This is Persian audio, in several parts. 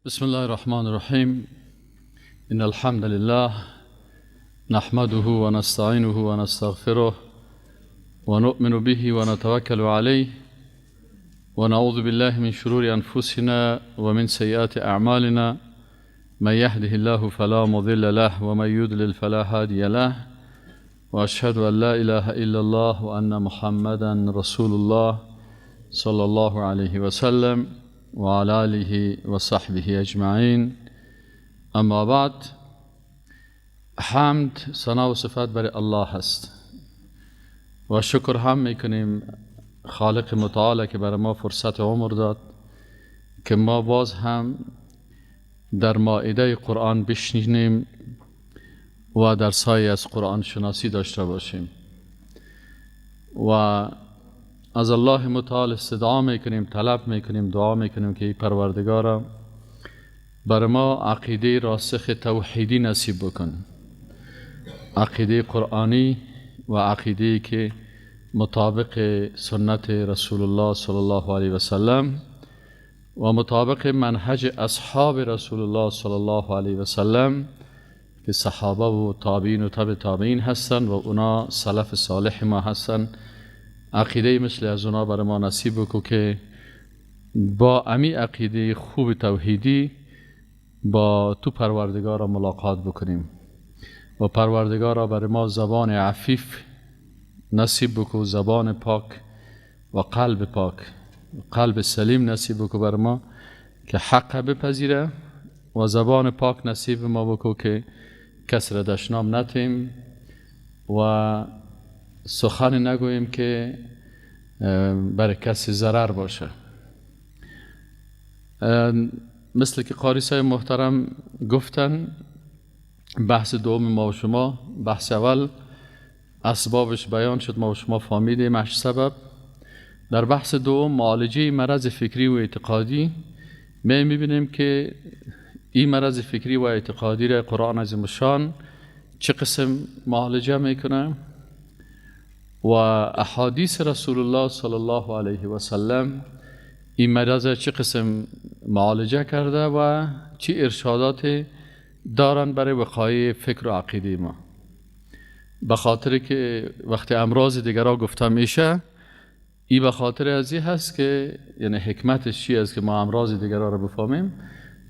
بسم الله الرحمن الرحیم. ان الحمد لله نحمده ونستعینه ونستغفره ونؤمن به ونتوکل علیه ونعوذ بالله من شرور انفسنا ومن سیئات اعمالنا. من يهده الله فلا مضل له ومن يضلل فلا هادي له، واشهد ان لا اله الا الله وان محمدا رسول الله صلى الله عليه وسلم وعلى آله وصحبه اجمعین. اما بعد، حمد، ثنا و صفت برای الله هست و شکر هم میکنیم خالق متعال که برای ما فرصت عمر داد که ما باز هم در مائده قرآن بشنینیم و در سایه از قرآن شناسی داشته باشیم و از الله متعال استدعا میکنیم، طلب میکنیم، دعا میکنیم که ای پروردگارا بر ما عقیده راسخ توحیدی نصیب بکن، عقیده قرآنی و عقیده که مطابق سنت رسول الله صلی الله علیه و سلم و مطابق منهج اصحاب رسول الله صلی الله علیه و سلم که صحابه و تابعین و تبع تابعین هستند و اونا سلف صالح ما هستند، عقیده مثل از اونا برای ما نصیب بکن که با امی عقیده خوب توحیدی با تو پروردگار را ملاقات بکنیم و پروردگار را برای ما زبان عفیف نصیب بکن، زبان پاک و قلب پاک، قلب سلیم نصیب بکن بر ما که حق بپذیره و زبان پاک نصیب ما بکن که کس را دشنام نتیم و سخن نگوییم که برای کسی ضرر باشه. مثل که قاری صاحب محترم گفتن، بحث دوم ما و شما، بحث اول اسبابش بیان شد، ما و شما فهمیدیم 8 سبب. در بحث دوم معالجه مرض فکری و اعتقادی می میبینیم که این مرض فکری و اعتقادی را قرآن عظیم الشان چه قسم معالجه میکنه و احادیث رسول الله صلی الله علیه و سلم این مرض چه قسم معالجه کرده و چه ارشادات دارن برای وقایع فکر و عقیده ما. به خاطر که وقتی امراض دیگرها گفته میشه، این به خاطر از این هست که یعنی حکمتش چی است که ما امراض دیگرها رو بفهمیم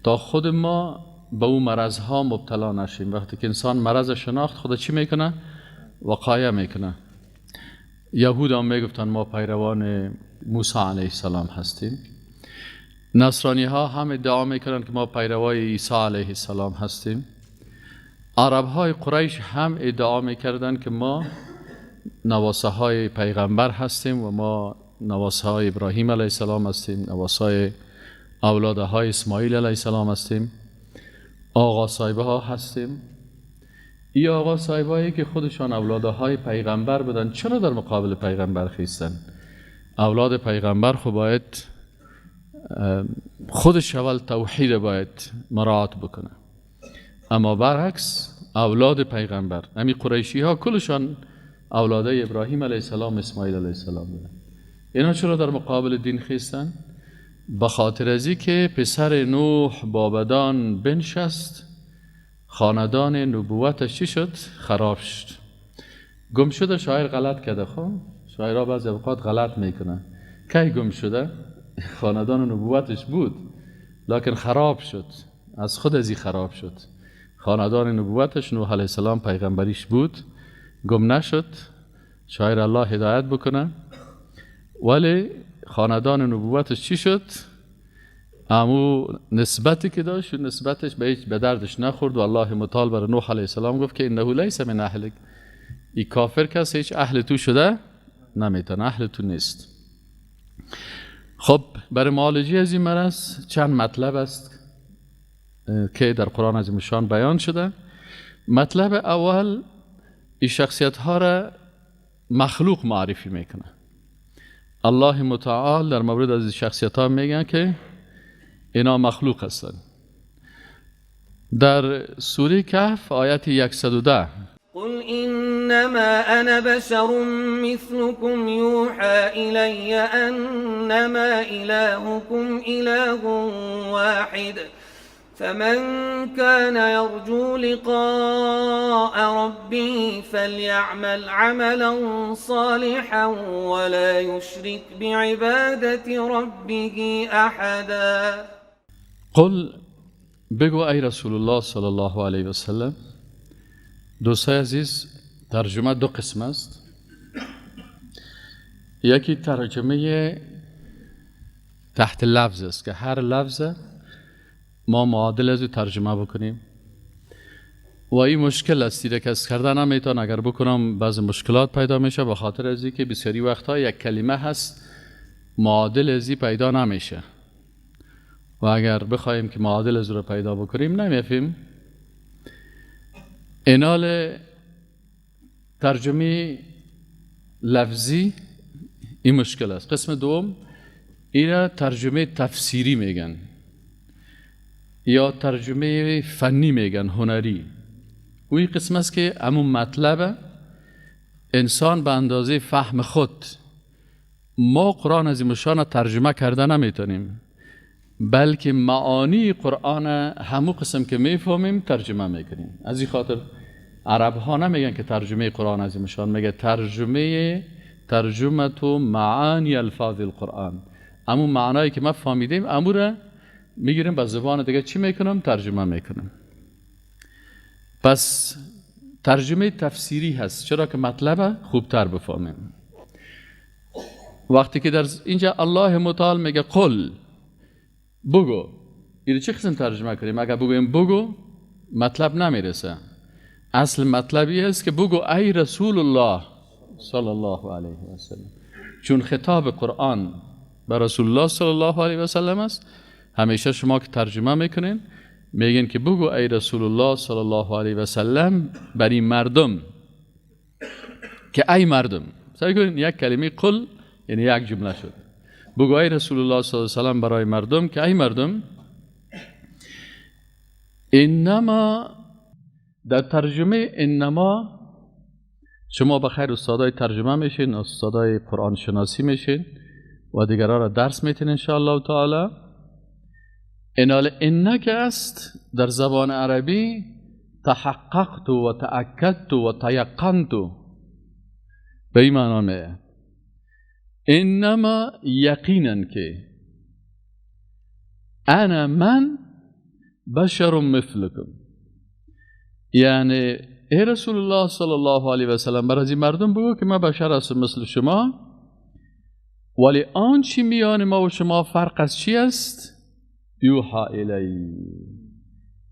تا خود ما به اون مرض ها مبتلا نشیم. وقتی که انسان مرض شناخت، خود چی میکنه؟ وقایع میکنه. یهود هم میگفتن ما پیروان موسی علیه السلام هستیم، نصرانی ها هم ادعا میکنن که ما پیروای عیسی علیه السلام هستیم، عرب های قریش هم ادعا میکردن که ما نواسه های پیغمبر هستیم و ما نواسه های ابراهیم علیه السلام هستیم، نواسه های اولاده های اسماعیل علیه السلام هستیم، آقا صاحبه ها هستیم. ای آقا صاحبه هایی که خودشان اولاده های پیغمبر بودن، چرا در مقابل پیغمبر خیستن؟ اولاد پیغمبر خب باید خودش اول توحید باید مراعات بکنه، اما برعکس اولاد پیغمبر، امی قریشی ها کلشان اولاده ابراهیم علیه السلام، اسماعیل علیه السلام بودن. اینا چرا در مقابل دین خیستن؟ به خاطر ازی که پسر نوح بابدان بنشست، خاندان نبوتش چی شد؟ خراب شد، گم شده. شاعر غلط کرده، خب شاعرها بعضی اوقات غلط میکنن. کی گم شده؟ خاندان نبوتش بود لکن خراب شد، از خود ازی خراب شد. خاندان نبوتش نوح علیه السلام پیغمبریش بود، گم نشد، شاعر الله هدایت بکنه، ولی خاندان نبوتش چی شد؟ امو نسبتی که داشت نسبتش به هیچ به دردش نخورد و الله متعال بر نوح علیه السلام گفت که انه لیس من اهلک، ای کافر کس هیچ اهل تو شده نمیتونه، اهل تو نیست. خب برای معالجه از این مرض چند مطلب است که در قرآن عظیم الشان بیان شده. مطلب اول، این شخصیت ها را مخلوق معرفی میکنه. الله متعال در مورد از شخصیت ها میگن که اینا مخلوق هستند. در سوره کهف آیت 110، قل انما انا بشر مثلكم يوحى الي انما الهكم اله واحد فمن كان يرجو لقاء ربه فليعمل عملا صالحا ولا يشرك بعبادة ربه أحدا. قل، بگو ای رسول الله صلی الله علیه و سلم. دوستای عزیز، ترجمه دو قسم است. یکی ترجمه تحت لفظ است که هر لفظ ما معادل از او ترجمه بکنیم و این مشکل است که از کردن نمیتون، اگر بکنم بعض مشکلات پیدا میشه، به خاطر از اینکه بسیاری وقتها یک کلمه هست معادل از این پیدا نمیشه و اگر بخوایم که معادل از او رو پیدا بکنیم نمیفهمیم. اینال ترجمه لفظی این مشکل است. قسم دوم اینا ترجمه تفسیری میگن یا ترجمه فنی میگن، هنری. او این قسم است که همون مطلب انسان به اندازه فهم خود، ما قرآن از این مشان ترجمه کرده نمیتونیم، بلکه معانی قرآن همون قسم که میفهمیم ترجمه میکنیم. از این خاطر عرب ها نمیگن که ترجمه قرآن از این مشان، میگه ترجمه تو معانی الفاظ القرآن. همون معنایی که ما فهمیدیم امو را میگیریم به زبان دیگه چی میکنم؟ ترجمه میکنم. پس ترجمه تفسیری هست، چرا که مطلب خوبتر بفهمیم. وقتی که در اینجا الله متعال میگه قل، بگو، اینو چه قسم ترجمه کنیم؟ اگر بگویم بگو مطلب نمیرسه. اصل مطلبی است که بگو ای رسول الله صلی الله علیه و سلم، چون خطاب قرآن به رسول الله صلی الله علیه و سلم است. همیشه شما که ترجمه میکنین میگین که بگو ای رسول الله صلی الله علیه و سلم برای مردم، که ای مردم. سعی کنین یک کلمه قل یعنی یک جمله شد. بگو ای رسول الله صلی الله علیه و سلم برای مردم که ای مردم. انما، در ترجمه انما شما بخیر استادای ترجمه میشین، استادای قرآن شناسی میشین و دیگران را درس میتین انشاءالله تعالی. انال انک است در زبان عربی تحققت و تأکدت و تیقنت، به این معنا میه. انما یقینا که انا من بشر مثلکم، یعنی ای رسول الله صلی الله علیه و سلم برای مردم بگو که من بشر هستم مثل شما، ولی آنچه میان ما و شما فرق از چی است؟ یوحا الی،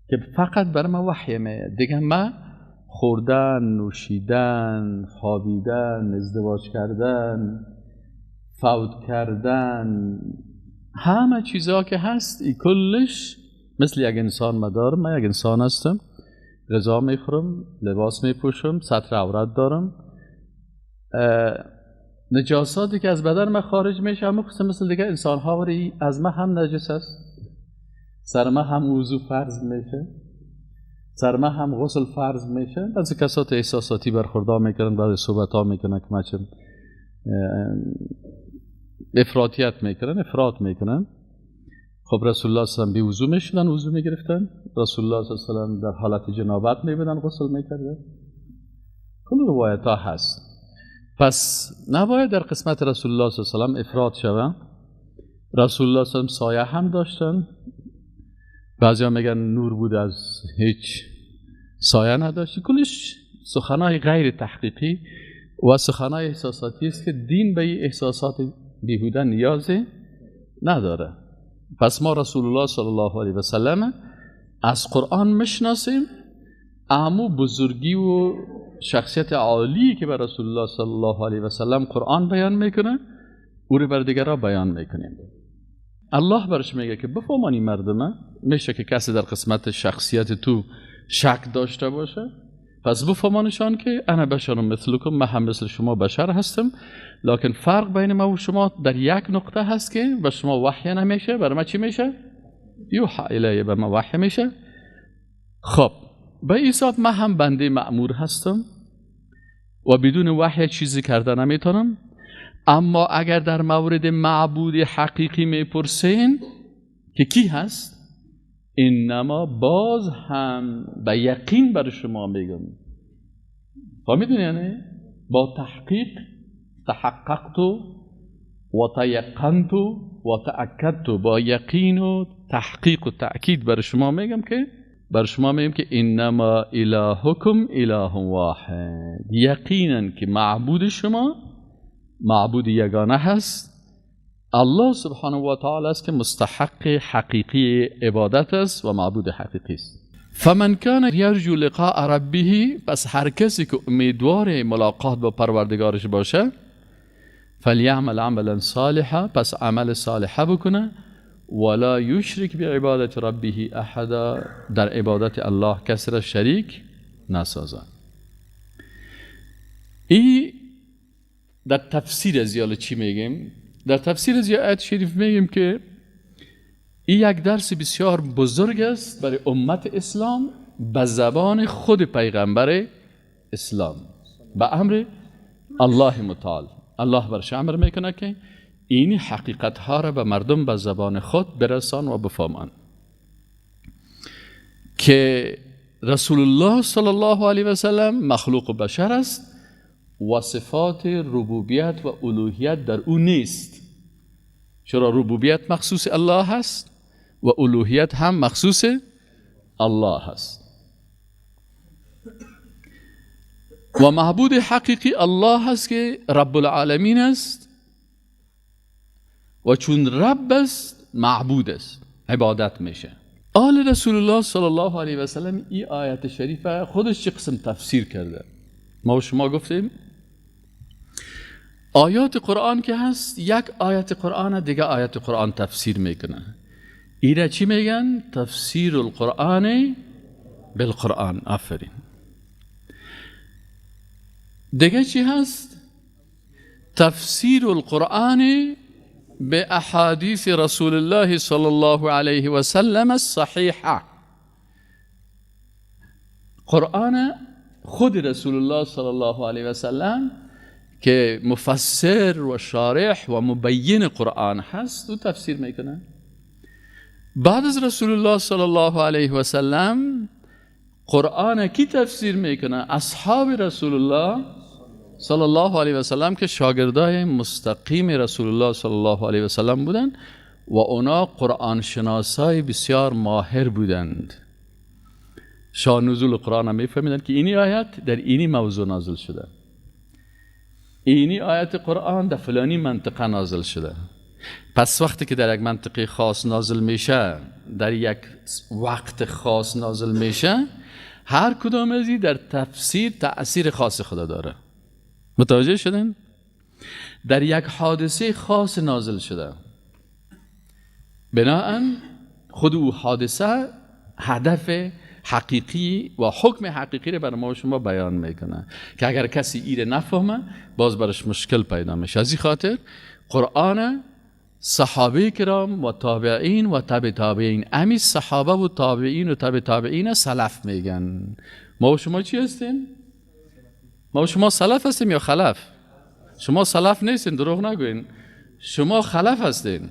که فقط بر ما وحی میاد. دیگه ما خوردن، نوشیدن، خوابیدن، ازدواج کردن، فوت کردن، همه چیزها که هست ای کلش مثل یک انسان ما دارم. من یک انسان هستم، غذا میخورم، لباس میپوشم، ستر عورت دارم، نجاساتی که از بدن من خارج میشه همون قسم مثل دیگه انسان ها از من هم نجس است. سر من هم وضو فرض میشه، سر من هم غسل فرض میشه. بعضی کسات احساساتی برخوردار میکنن، بعضی صحبت ها میکنن که من چه افراطیت میکنن، افراط میکنن. خب رسول الله صلی الله علیه و بی وضو میشدن، وضو میگرفتن. رسول الله صلی الله علیه و در حالت جنابت میبودن، غسل میکردن. کل روایت ها هست. پس نباید در قسمت رسول الله صلی الله علیه و افراط شوه. رسول الله صلی الله علیه و سایه هم داشتن، بعضی ها میگن نور بود از هیچ سایه نداشت. کلش سخنای غیر تحقیقی و سخنای احساساتی است که دین به این احساسات بیهوده نیاز نداره. پس ما رسول الله صلی الله علیه و سلم از قرآن میشناسیم، اما بزرگی و شخصیت عالی که بر رسول الله صلی الله علیه و سلم قرآن بیان میکنه او رو بر دیگران بیان میکنیم. الله برش میگه که بفهمانی مردمه، میشه که کسی در قسمت شخصیت تو شک داشته باشه، پس بفهمانشان که انا بشر مثلکم، من هم مثل شما بشر هستم، لکن فرق بین ما و شما در یک نقطه هست که به شما وحی نمیشه، بر ما چی میشه؟ یوحی الیه، به ما وحی میشه. خب به حساب من هم بنده مأمور هستم و بدون وحی چیزی کرده نمیتونم، اما اگر در مورد معبود حقیقی میپرسین که کی هست، انما باز هم به یقین بر شما میگم. فهمیدین؟ یعنی با تحقیق، تحققت و تیقنت و تأکدت، با یقین و تحقیق و تأکید بر شما میگم که انما الهکم اله واحد، یقینا که معبود شما معبود یگانه هست، الله سبحانه و تعالی است که مستحق حقیقی عبادت است و معبود حقیقی است. فمن کان یرجو لقاء ربه، پس هر کسی که امیدوار ملاقات با پروردگارش باشه، فلیعمل عملا صالحا، پس عمل صالحه بکنه، ولا یشرک بعبادت ربه احدا، در عبادت الله کسی را شریک نسازه. ای در تفسیر از یال چی میگیم؟ در تفسیر از آیت شریف میگیم که این یک درس بسیار بزرگ است برای امت اسلام به زبان خود پیغمبر اسلام، به امر الله متعال. الله برش امر میکنه که این حقیقت ها را به مردم به زبان خود برسان و بفهمان که رسول الله صلی الله علیه و سلم مخلوق بشر است و صفات ربوبیت و الوهیت در او نیست. چرا ربوبیت مخصوص الله هست و الوهیت هم مخصوص الله هست و معبود حقیقی الله هست که رب العالمین است و چون رب است معبود است، عبادت میشه. آل رسول الله صلی الله علیه و سلم این آیت شریفه خودش چه قسم تفسیر کرده؟ ما و شما گفتیم آیات قرآن که هست، یک آیت قرآن دیگه آیت قرآن تفسیر میکنه. ایره چی میگن؟ تفسیر القرآن بالقرآن. آفرین. دیگه چی هست؟ تفسیر القرآن به احادیث رسول الله صلی الله علیه و سلم الصحیحه. قرآن خود رسول الله صلی الله علیه و سلم که مفسر و شارح و مبین قرآن هست و تفسیر میکنه. بعد از رسول الله صلی الله علیه و سلم قرآن کی تفسیر میکنه؟ اصحاب رسول الله صلی الله علیه و سلم که شاگردای مستقیم رسول الله صلی الله علیه و سلم بودند و اونا قرآن شناسای بسیار ماهر بودند. شاه نزول قرآن هم میفهمیدند که اینی آیت در اینی موضوع نازل شده، اینی آیت قرآن در فلانی منطقه نازل شده. پس وقتی که در یک منطقه خاص نازل میشه، در یک وقت خاص نازل میشه، هر کدام از این در تفسیر تأثیر خاص خدا داره. متوجه شدن؟ در یک حادثه خاص نازل شده، بناهن خود او حادثه هدف حقیقی و حکم حقیقی رو برای ما و شما بیان میکنه که اگر کسی ایره نفهمه باز برش مشکل پیدا میشه. از این خاطر قرآن صحابه کرام و تابعین و تبع تابعین، امی صحابه و تابعین و تبع تابعین سلف میگن. ما و شما چی هستیم؟ ما و شما سلف هستیم یا خلف؟ شما سلف نیستین، دروغ نگوین، شما خلف هستین.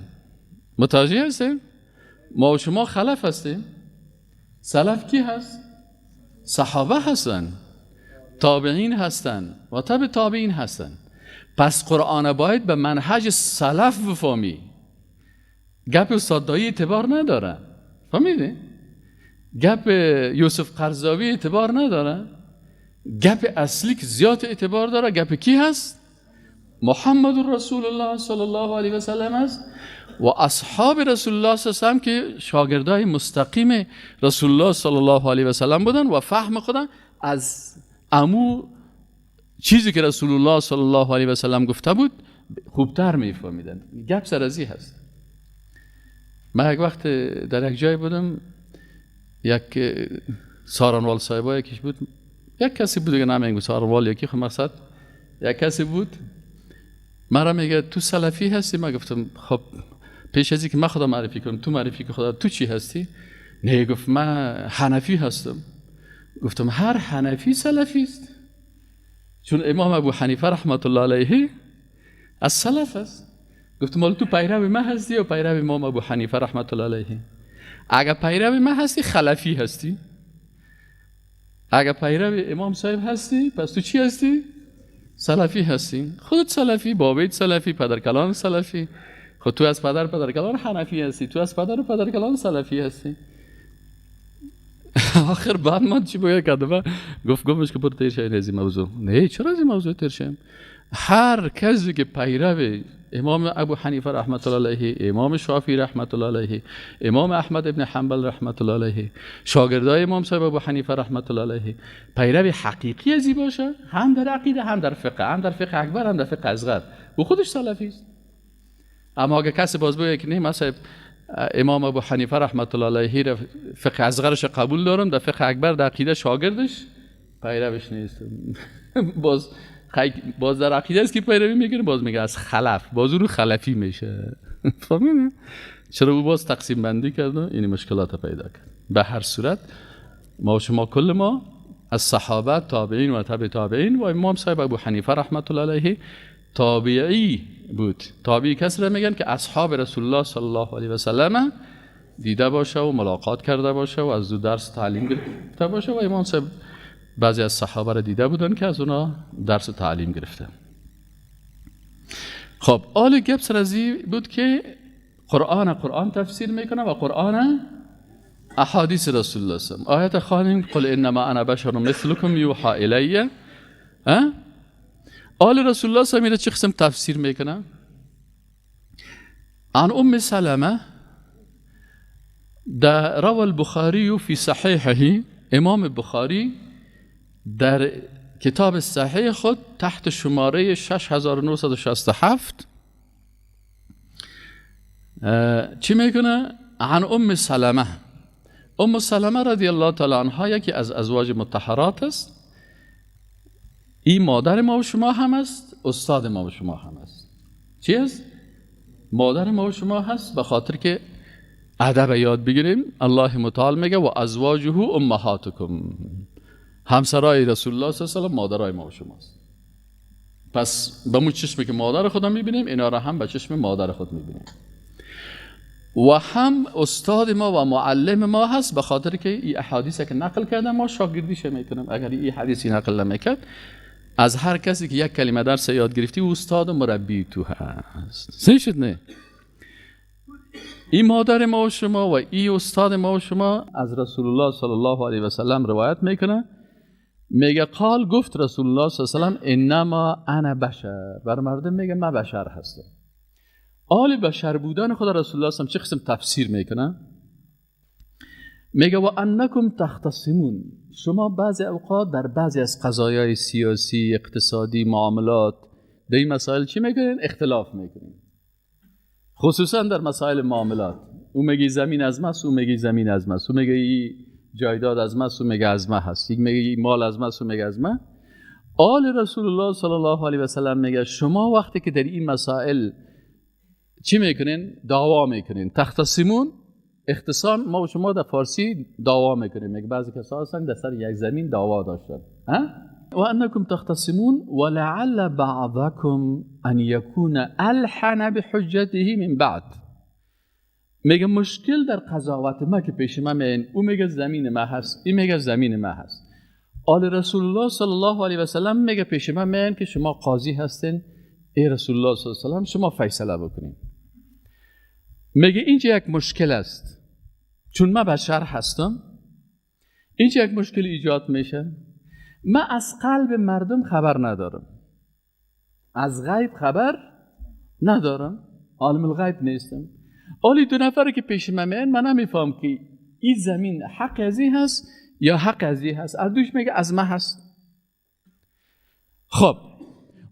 متوجه هستین؟ ما و شما خلف هستیم. سلف کی هست؟ صحابه هستن، تابعین هستن و تبع تابعین هستن. پس قرآن باید به منهج سلف بفهمی. گپ استاد دایی اعتبار نداره، فهمیدی؟ گپ یوسف قرضاوی اعتبار نداره. گپ اصلی که زیاد اعتبار داره گپ کی هست؟ محمد رسول الله صلی الله علیه و سلم است و اصحاب رسول الله صلی الله علیه و سلم که شاگردای مستقیم رسول الله صلی الله علیه و سلم بودن و فهم خودن از امو چیزی که رسول الله صلی الله علیه و سلم گفته بود خوبتر میفهمیدن. گپ سر ازی هست. من یک وقت در یک جای بودم، یک سارانوال صاحبا یکیش بود، یک کسی بود دیگه نمیگم سارانوال یکی، خب مقصد یک کسی بود مرا میگه تو سلفی هستی؟ من گفتم خب پیش از اینکه من خدا معرفی کنم تو معرفی که خدا تو چی هستی؟ نه، گفت من حنفی هستم. گفتم هر حنفی سلفی است، چون امام ابو حنیفه رحمت الله علیه از سلف است. گفتم حالا تو پیرو من هستی یا پیرو امام ابو حنیفه رحمت الله علیه؟ اگر پیرو من هستی خلفی هستی، اگر پیرو امام صاحب هستی پس تو چی هستی؟ سلفی هستی. خودت سلفی، بابیت سلفی، پدرکلان سلفی. خود تو از پدر پدرکلان حنفی هستی، تو از پدر و پدرکلان سلفی هستی. آخر بعد من چی باید کردم؟ گفت گفتش که برو تیر شوی از این موضوع. نه چرا از این موضوع تیر شویم؟ هر کسی که پیرو امام ابو حنیفه رحمت الله علیه، امام شافعی رحمت الله علیه، امام احمد ابن حنبل رحمت الله علیه، شاگردای امام صاحب ابو حنیفه رحمت الله علیه، پیرو حقیقی ازی باشه، هم در عقیده هم در فقه، هم در فقه اکبر هم در فقه اصغر، او خودش سلفی است. اما اگه کسی باز بگه که نه مثلا امام ابو حنیفه رحمت الله علیه فقه اصغرش قبول دارم، در فقه اکبر در عقیده شاگردش پیروش نیست، باز در عقیده است که پیروی میکنه، باز میگه از خلف، باز اون خلفی میشه. فهمیدی؟ چرا او باز تقسیم بندی کرد و این مشکلات پیدا کرد. به هر صورت ما و شما کل ما از صحابه، تابعین و تابع تابعین و امام صاحب ابو حنیفه رحمت الله علیه تابعی بود. تابعی کسی را میگن که اصحاب رسول الله صلی الله علیه و سلم دیده باشه و ملاقات کرده باشه و از او درس تعلیم گرفته باشه و امام صاحب بعضی از صحابه را دیده بودن که از اونا درس تعلیم گرفته. خب آل گپ سر از بود که قرآن تفسیر میکنه و قرآن احادیث رسول الله صلی الله علیه و آیت خانیم قل انما انا بشر مثلکم یوحى الی. آل رسول الله صلی الله علیه و چه قسم تفسیر میکنه؟ عن ام سلمه در روى البخاری فی صحیحه، امام بخاری در کتاب صحیح خود تحت شماره 6967 چی میکنه؟ عن ام سلمه. ام سلمه رضی الله تعالی عنها یکی از ازواج مطهرات است. این مادر ما و شما هم است، استاد ما و شما هم است. چی است؟ مادر ما و شما هست، به خاطر که ادب یاد بگیریم. الله متعال میگه و ازواجه امهاتکم، همسرای رسول الله صلی الله علیه و سلم مادرای ما و شماست. پس به مو چشمی که مادر خودم میبینیم، اینا را هم به چشم مادر خود میبینیم. و هم استاد ما و معلم ما هست، به خاطر که این احادیث که نقل کرده ما شاگردیش میکنیم. اگر این حدیثی نقل نمیکرد، از هر کسی که یک کلمه درس یاد گرفتی استاد و مربی تو هست. صحیح شد نه؟ این مادر ما و شما و این استاد ما و شما از رسول الله صلی الله علیه و سلم روایت میکنه، میگه قال، گفت رسول الله صلی الله علیه و سلم انما انا بشر. بر مردم میگه من بشر هستم. آل بشر بودن خدا رسول الله صلی الله علیه و سلم چه قسم تفسیر میکنه؟ میگه و انکم تختصمون، شما بعضی اوقات در بعضی از قضایای سیاسی، اقتصادی، معاملات، در این مسائل چی میکنین؟ اختلاف میکنین، خصوصا در مسائل معاملات. او میگه زمین از ماست، او میگه زمین از ماست، او میگه جایداد از ماست، او میگه از ما هست، یک میگه مال از ماست، او میگه از ما. آل رسول الله صلی الله علیه و سلم میگه شما وقتی که در این مسائل چی میکنین؟ دعوا میکنین، تختصمون، اختصام. ما و شما در فارسی دعوا میکنیم، میگه بعضی کسا هستن در سر یک زمین دعوا داشتن. و انکم تختصمون ولعل بعضکم ان یکون الحن بحجته من بعد. میگه مشکل در قضاوت ما که پیش من میین، او میگه زمین ما هست، این میگه زمین ما هست. آل رسول الله صلی الله علیه و سلم میگه پیش من میین که شما قاضی هستین، ای رسول الله صلی الله علیه و سلم شما فیصله بکنین. میگه اینجا یک مشکل است، چون من بشر هستم، اینجا یک مشکل ایجاد میشه. من از قلب مردم خبر ندارم، از غیب خبر ندارم، عالم الغیب نیستم. آلی دو نفر که پیش من میان، من نمیفهم که این زمین حق ازی هست یا حق ازی هست. اردوش میگه از من هست. خب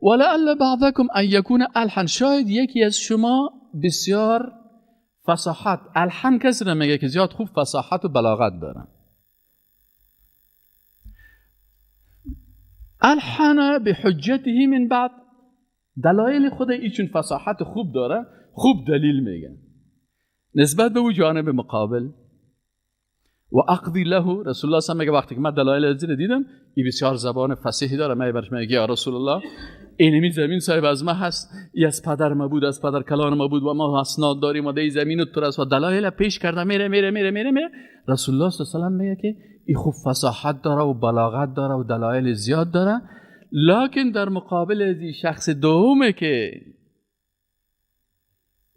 ولعل بعضکم ان یکون الحن، شاید یکی از شما بسیار فصاحت، الحن کسی را میگه که زیاد خوب فصاحت و بلاغت داره. الحن بحجته من بعد، دلایل خود ایشون فصاحت خوب داره، خوب دلیل میگه نسبت به او جانب مقابل. و اقضی له، رسول الله صلی الله علیه و میگه وقتی که من دلایل از دیدم، این بسیار زبان فصیحی داره، من برش میگه یا رسول الله اینمی زمین صاحب از ما هست، ای از پدر ما بود، از پدر کلان ما بود و ما اسناد داریم و دی زمین تو است و دلایل پیش کرده میره میره میره میره میره. رسول الله صلی الله علیه و سلم میگه که ای خوب فصاحت داره و بلاغت داره و دلایل زیاد داره، لکن در مقابل از این شخص دومه که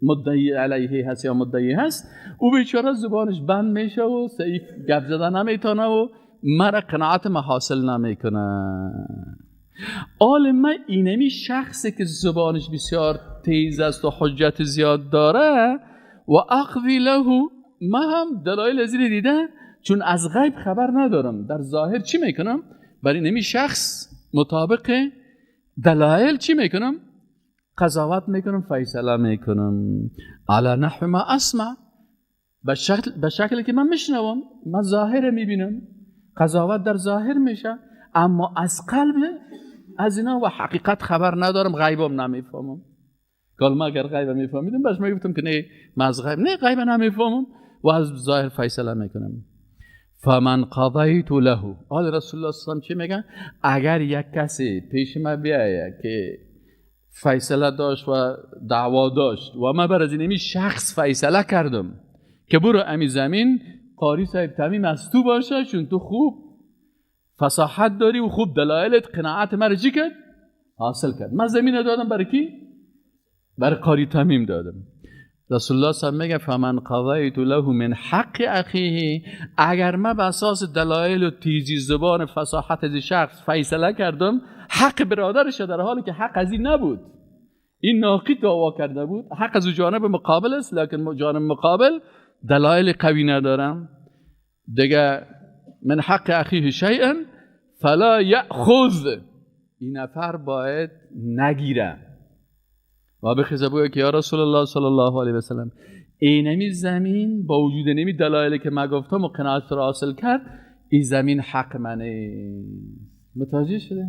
مدعی علیه هست یا مدعی هست، او بیچاره زبانش بند میشه و صحیح گپ زدن نمیتونه و مرا قناعت ما حاصل نمیکنه. آل ما اینمی شخصی که زبانش بسیار تیز است و حجت زیاد داره و اقضی له، ما هم دلایل از این دیده، چون از غیب خبر ندارم، در ظاهر چی میکنم؟ برای اینمی شخص مطابق دلایل چی میکنم؟ قضاوت میکنم، فیصله میکنم علی نحو ما اسمع، به شکلی که من میشنوم، من ظاهر میبینم، قضاوت در ظاهر میشه، اما از قلب از اینا و حقیقت خبر ندارم، غیبم نمیفهمم. قال ما اگر غیب میفهمیدم باش میگفتم که نه من از غیب، نه غیب نمیفهمم و از ظاهر فیصله میکنم. فمن قضیت له، آل رسول الله صلی الله علیه و چی میگن؟ اگر یک کسی پیش ما بیایه که فیصله داشت و دعوا داشت و ما بر از اینمی شخص فیصله کردم که برو امی زمین قاری صاحب تمیم از تو باشه، چون تو خوب فصاحت داری و خوب دلایلت قناعت مرا چی کرد؟ حاصل کرد. من زمین دادم برای کی؟ برای قاری تمیم دادم. رسول الله صلی الله علیه و میگه فمن قضیت له من حق اخیه، اگر من به اساس دلایل و تیزی زبان فصاحت از شخص فیصله کردم حق برادرش، در حالی که حق از این نبود، این ناقی دعوا کرده بود، حق از جانب مقابل است، لکن جانب مقابل دلایل قوی ندارم دیگه، من حق اخیه شیئا فلا یأخذ، این نفر باید نگیره و بخیزه بگه که یا رسول الله صلی الله علیه و سلم اینمی زمین با وجود نمی دلایلی که من گفتم و قناعت را حاصل کرد، این زمین حق منه. متوجه شده؟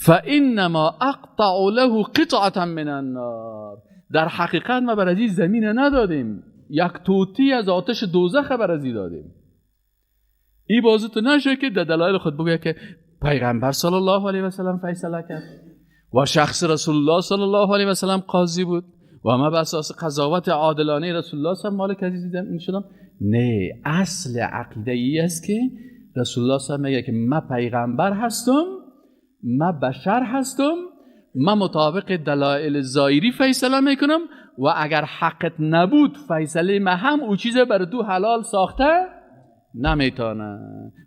فإنما اقطع له قطعة من النار، در حقیقت ما بر از این زمین ندادیم، یک توتی از آتش دوزخ بر از این دادیم. این بازی تو نشه که در دلایل خود بگه که پیغمبر صلی الله علیه و سلم فیصله کرد و شخص رسول الله صلی الله علیه و سلم قاضی بود و ما به اساس قضاوت عادلانه رسول الله صلی الله علیه و مالک عزیز این شدم. نه، اصل عقیده ای است که رسول الله صلی الله علیه و میگه که من پیغمبر هستم، من بشر هستم، من مطابق دلایل ظاهری فیصله میکنم و اگر حقت نبود فیصله من هم او چیز برای تو حلال ساخته نمیتونه،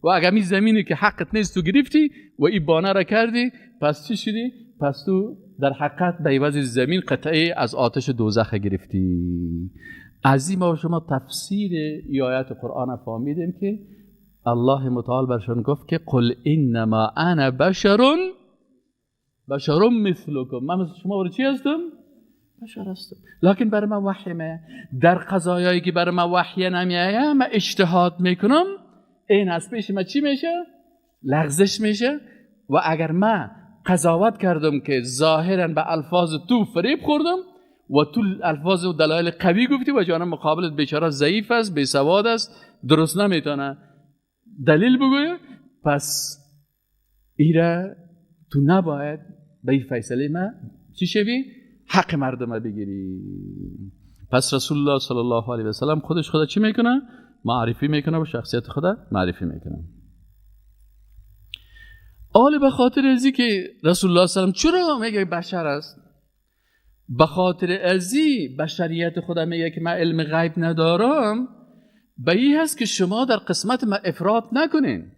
و اگر می زمینی که حقت نیست تو گرفتی و این بانه را کردی، پس چی شدی؟ پس تو در حقیقت به عوض زمین قطعه از آتش دوزخ گرفتی. از این ما شما تفسیر ای آیت قرآن فهمیدیم که الله متعال برشان گفت که قل انما انا بشر مثلکم، من مثل شما برای چی هستم؟ بشر هستم، لکن برای من وحی میه، در قضایایی که برای من وحی نمیایه من اجتهاد میکنم، این از پیش من چی میشه؟ لغزش میشه. و اگر من قضاوت کردم که ظاهرا به الفاظ تو فریب خوردم و تو الفاظ و دلایل قوی گفتی و جانب مقابلت بیچاره ضعیف است، بی سواد است، درست نمیتونه دلیل بگویه، پس ایره تو نباید به این فیصله ما چی شوی؟ حق مردم بگیری. پس رسول الله صلی الله علیه و سلم خودش خدا چی میکنه؟ معرفی میکنه و شخصیت خدا معرفی میکنه. آل به خاطر ازی که رسول الله صلی الله علیه و سلم چرا میگه بشر است؟ به خاطر ازی بشریت خدا میگه که من علم غیب ندارم، به این هست که شما در قسمت ما افراط نکنین.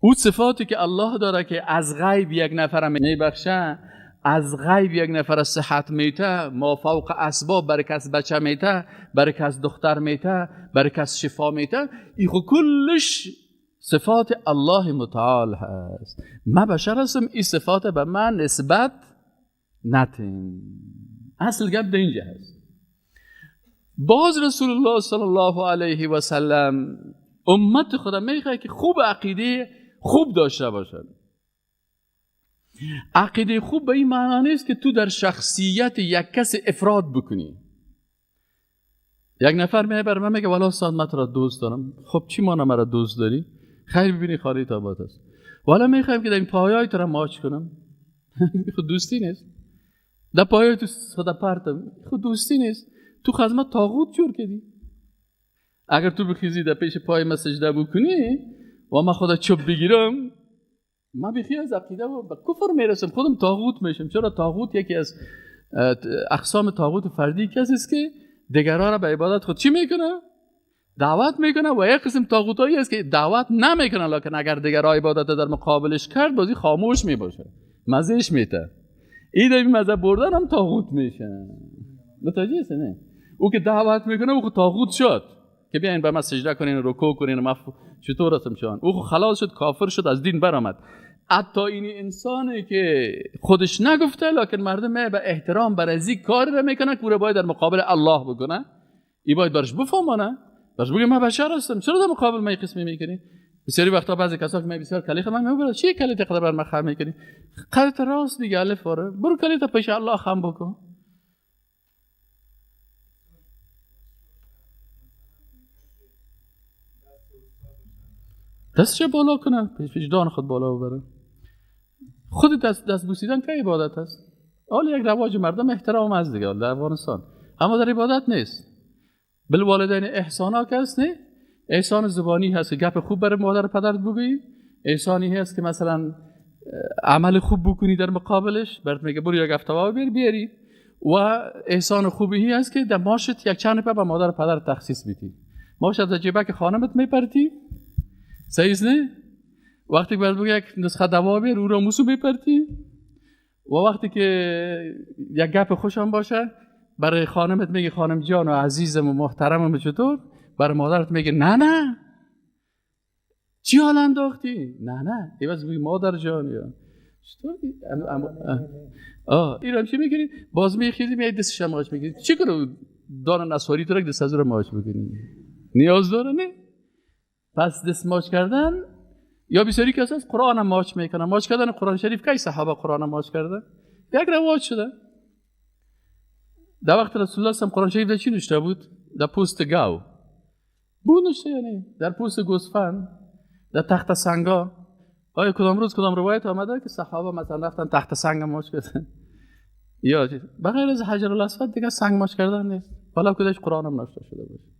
او صفاتی که الله داره که از غیب یک نفر میبخشه، از غیب یک نفر صحت میته، ما فوق اسباب برای کس بچه میته، برای کس دختر میته، برای کس شفا میته، این خو کلش صفات الله متعال هست. من بشر هستم، این صفات به من نسبت نتین. اصل گپ در اینجا هست. باز رسول الله صلی الله علیه و سلم امت خدا میخواد که خوب عقیده خوب داشته باشد. عقیده خوب به این معنا نیست که تو در شخصیت یک کس افراد بکنی. یک نفر میاد بر من میگه والا استاد من تو را دوست دارم. خب چی مانا مرا دوست داری؟ خیر ببینی خالی تابات است. والا میخوایم که در این پایای تو را ماچ کنم. خود دوستی نیست. در پایای تو صدا پرتم، خود دوستی نیست. تو خدمت طاغوت جور کردی. اگر تو بخیزی در پیش پای من سجده بکنی و من خدا چوب بگیرم، من بیخی از عقیده و به کفر میرسم، خودم طاغوت میشم. چرا طاغوت یکی از اقسام طاغوت فردی کسی است که دیگران را به عبادت خود چی میکنه؟ دعوت میکنه. و یک قسم طاغوتایی است که دعوت نمیکنه، لکن اگر دیگران عبادت در مقابلش کرد بازی خاموش میباشه، مزهش میته. این در مزه بردن هم طاغوت میشه. متوجه هستی نه؟ او که دعوت میکنه او طاغوت شد که بیاین به من سجده کنین، رکوع کنین، ما چطور هستم شان. او خلاص شد، کافر شد، از دین برآمد. حتی این انسانی که خودش نگفته لکن مردم به احترام بر از این کار را میکنه که او باید در مقابل الله بکنه. ای باید برش بفهمانه، برش بگه من بشر هستم، چرا در مقابل من قسمی میکنی؟ بسیاری وقتا بعضی کسا که من بسیار کلی خم میگم، چی کلی قدر بر من خم میکنی؟ قدرت راست دیگه، الف واره برو کلی تا پیش الله خم بکن. دستش بالا کنه، وجدان خود بالا ببره. خود دست بوسیدن که عبادت است. حالا یک رواج مردم احترام از دیگه در افغانستان، اما در عبادت نیست. بالوالدین احسانا که هست، نه احسان زبانی هست که گپ خوب برای مادر و پدرت بگویی، احسانی هست که مثلا عمل خوب بکنی در مقابلش، برات میگه برو یک افتوا بیاری. و احسان خوبی هست که در ماشت یک چند روپیه به مادر و پدر تخصیص میدی، ماشت از جیبک خانمت میپرتی، صحیح نه؟ وقتی که برات بگه یک نسخه دوا بیار، او را موسو میپرتی. و وقتی که یک گپ خوشم باشه برای خانمت میگه خانم جان و عزیزم و محترمم چطور، برای مادرت میگه نه نه چی حال انداختی، نه نه ای بس میگه مادر جان یا چطور ایران چی میکنی؟ باز میخیزی میای دستش ماچ میگیری، چی کنه دان نسواری تو را دست از رو ماچ میکنی، نیاز داره نه؟ پس دست ماچ کردن یا بسیاری کسا از قرآن ماچ میکنن. ماچ کردن قرآن شریف کی صحابه قرآن ماچ کرده؟ یک رواج شده. در وقت رسول الله صلی قرآن شریف در چی نوشته بود؟ در پوست گاو بود نوشته، یعنی در پوست گوسفند، در تخت سنگا. آیا کدام روز کدام روایت آمده که صحابه مثلا رفتن تخت سنگ ماچ کردن؟ یا چیز بغیر از حجر الاسود دیگه سنگ ماچ کردن نیست. حالا کدش قرآن هم نوشته شده باشه،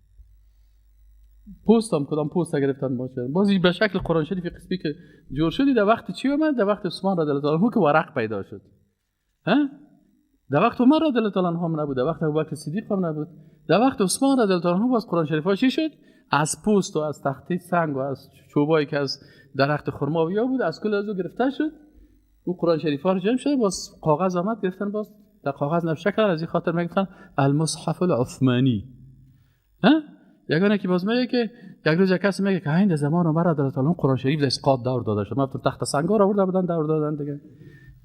پوست هم کدام پوست گرفتن ماچ کردن. بازی به شکل قرآن شریف قسمی که جور شدی در وقت چی اومد؟ در وقت عثمان رضی الله عنه که ورق پیدا شد. ها؟ در وقت عمر رضی الله عنه هم نبود، در وقت ابوبکر صدیق هم نبود، در وقت عثمان رضی الله عنه باز قرآن شریف ها چی شد؟ از پوست و از تخته سنگ و از چوبایی که از درخت خرما یا بود از کل از او گرفته شد. او قرآن شریف ها رو جمع شد، باز کاغذ آمد گرفتن، باز در کاغذ نوشته کردن. از این خاطر میگفتن المصحف العثمانی. ها؟ یگانه که باز میگه که یک روز یک کسی میگه که این زمان عمر رضی الله عنه قرآن شریف در اسقاط دور داده شد. ما تخت سنگا رو آورده بودن دور دادن دیگه،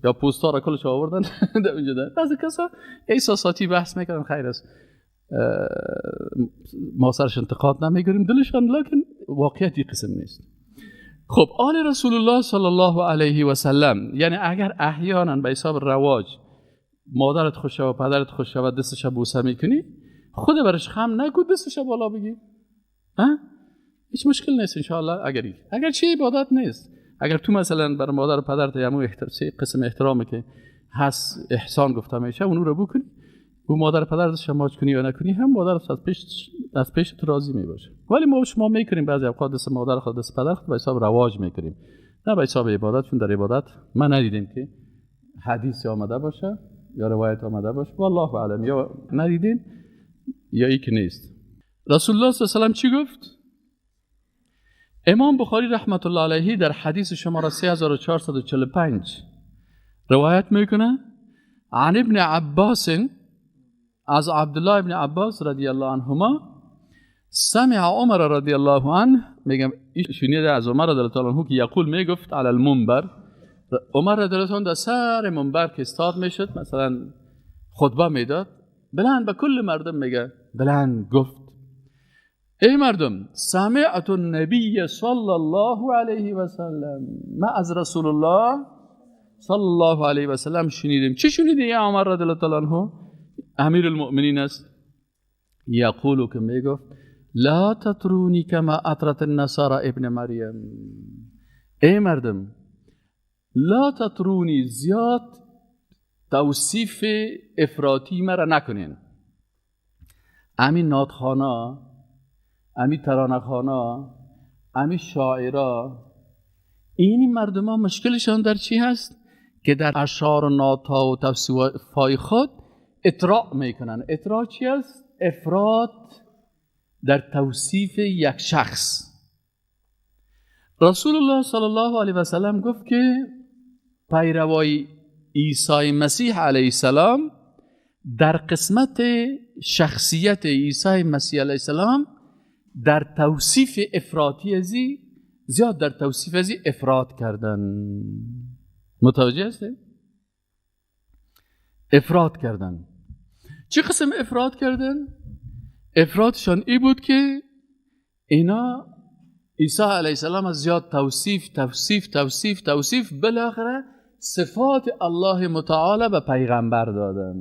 یا پوستا را کلش آوردن در اونجا دادن. بعضی کسا احساساتی بحث میکنن، خیر است ما سرش انتقاد نمیگیریم دلشان، لکن واقعیت این قسم نیست. خب آل رسول الله صلی الله علیه و سلم، یعنی اگر احیانا به حساب رواج مادرت خوش و پدرت خوش و دستش بوسه میکنی، خود برش خم نکن، دستش بالا بگی، ها هیچ مشکل نیست ان شاء الله. اگر چی عبادت نیست، اگر تو مثلا بر مادر و پدرت یه قسم احترامی که هست احسان گفته میشه اون رو بکنی، و مادر پدر شما ماچ کنی یا نکنی هم مادر از پیش تو راضی میباشه. ولی ما شما میکنیم بعضی اوقات دست مادر خود دست پدر خود به حساب رواج میکنیم، نه به حساب عبادت. چون در عبادت ما ندیدیم که حدیث آمده باشه یا روایت آمده باشه، والله اعلم، یا ندیدیم یا ای که نیست. رسول الله صلی الله علیه و سلم چی گفت؟ امام بخاری رحمت الله علیه در حدیث شماره 3445 روایت میکنه عن ابن عباس، از عبدالله ابن عباس رضی الله عنهما، سمع عمر رضی الله عنه، میگم شنیده از عمر رضی الله عنه که یقول میگفت علی المنبر. عمر رضی الله عنه در سر منبر که استاد میشد مثلا خطبه میداد، بلند به کل مردم میگه، بلند گفت ای مردم، سمعت النبی صلی الله علیه و سلم، ما از رسول الله صلی الله علیه و سلم شنیدیم. چی شنیدی یا عمر رضی الله عنه؟ امیر المؤمنین است. یقولو که میگفت لا تطرونی کما اطرت النصارى ابن مریم. ای مردم، لا تطرونی، زیاد توصیف افراطی مرا نکنین. امین ناتخانا، امین ترانه‌خوانا، امین شاعرا، این مردم ها مشکلشان در چی هست؟ که در اشعار و نات‌ها و توصیف‌های خود اطراء میکنن. اطراء چی است؟ افراط در توصیف یک شخص. رسول الله صلی الله علیه و سلم گفت که پیروای عیسی مسیح علیه السلام در قسمت شخصیت عیسی مسیح علیه السلام در توصیف افراطی ازی زیاد در توصیف ازی افراط کردن. متوجه هستید؟ افراط کردن. چه قسم افراط کردن؟ افراطشان ای بود که اینا عیسی علیه السلام از زیاد توصیف توصیف توصیف توصیف، بالاخره صفات الله متعال به پیغمبر دادن.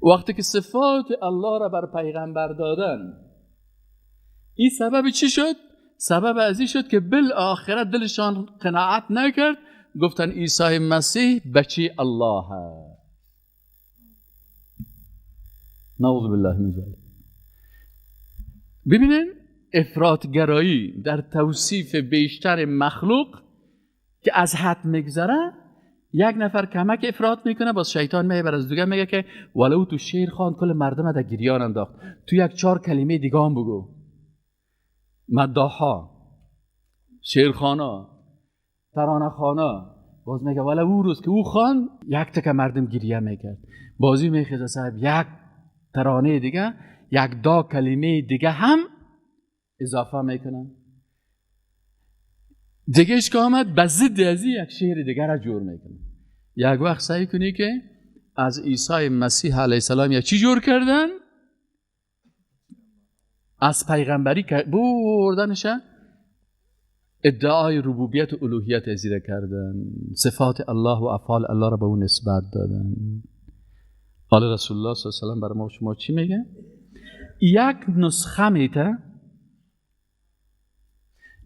وقتی که صفات الله را بر پیغمبر دادن، این سبب چی شد؟ سبب از این شد که بالاخره دلشان قناعت نکرد، گفتن عیسی مسیح بچه الله. نعوذ بالله من ذلک. ببینین افراطگرایی در توصیف بیشتر مخلوق که از حد میگذره، یک نفر کمک افراط میکنه، باز شیطان میه بر از دیگه میگه که ولو تو شعر خواند کل مردم در گریان انداخت، تو یک 4 کلمه دیگه هم بگو. مداحا، شعرخوانا، ترانه خوانا، باز میگه ولو او روز که او خواند یک تکه مردم گریه میکرد، بازی میخیزه صاحب یک ترانه دیگه، یک 2 کلمه دیگه هم اضافه میکنن. دیگهش که آمد به ضد از یک شعر دیگه را جور میکنه. یک وقت سعی کنی که از عیسی مسیح علیه السلام یک چی جور کردن؟ از پیغمبری بردنش ادعای ربوبیت و الوهیت ازیره کردن، صفات الله و افعال الله را به اون نسبت دادن. حالا رسول الله صلی الله علیه و سلم برای ما شما چی میگه؟ یک نسخه میته،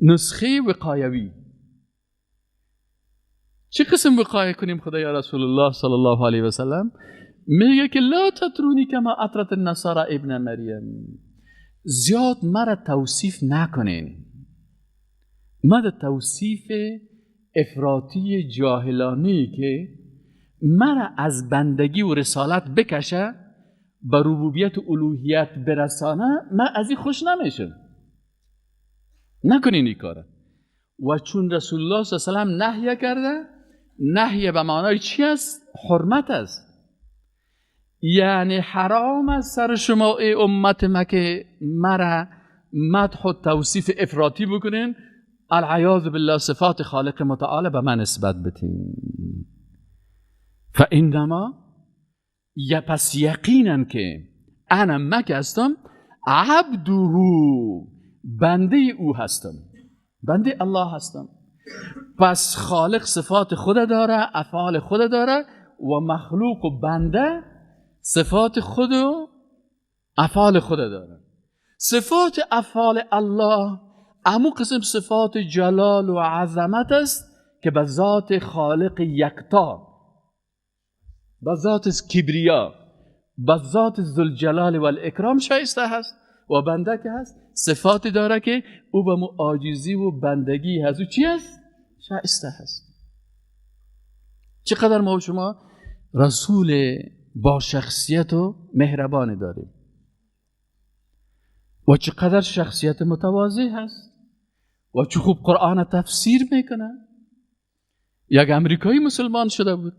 نسخه وقایوی. چه قسم وقایه کنیم خدای رسول الله صلی الله علیه و سلم؟ میگه که لا تطرونی کما اطرت النصارى ابن مریم. زیاد مرا توصیف نکنین، مرا توصیف افراطی جاهلانی که مرا از بندگی و رسالت بکشه به ربوبیت و الوهیت برسانه، من از این خوش نمیشم. نکنین این کاره. و چون رسول الله صلی الله علیه و سلم نهی کرده، نهی به معنای چی است؟ حرمت است. یعنی حرام است سر شما ای امت ما که مرا مدح و توصیف افراطی بکنین، العیاذ بالله صفات خالق متعال به من نسبت بتین. فانما، یا پس یقینا که انا مک هستم، عبده، بنده او هستم، بنده الله هستم. پس خالق صفات خود داره، افعال خود داره، و مخلوق و بنده صفات خود و افعال خود داره. صفات افعال الله امو قسم صفات جلال و عظمت است که به ذات خالق یکتا، به ذات کبریا، به ذات ذوالجلال و الاکرام شایسته هست. و بنده که هست صفاتی داره که او به عاجزی و بندگی هست، او چی هست؟ شایسته هست. چقدر ما و شما رسول با شخصیت و مهربان داریم و چقدر شخصیت متواضع هست و چه خوب قرآن تفسیر میکنه. یک امریکایی مسلمان شده بود،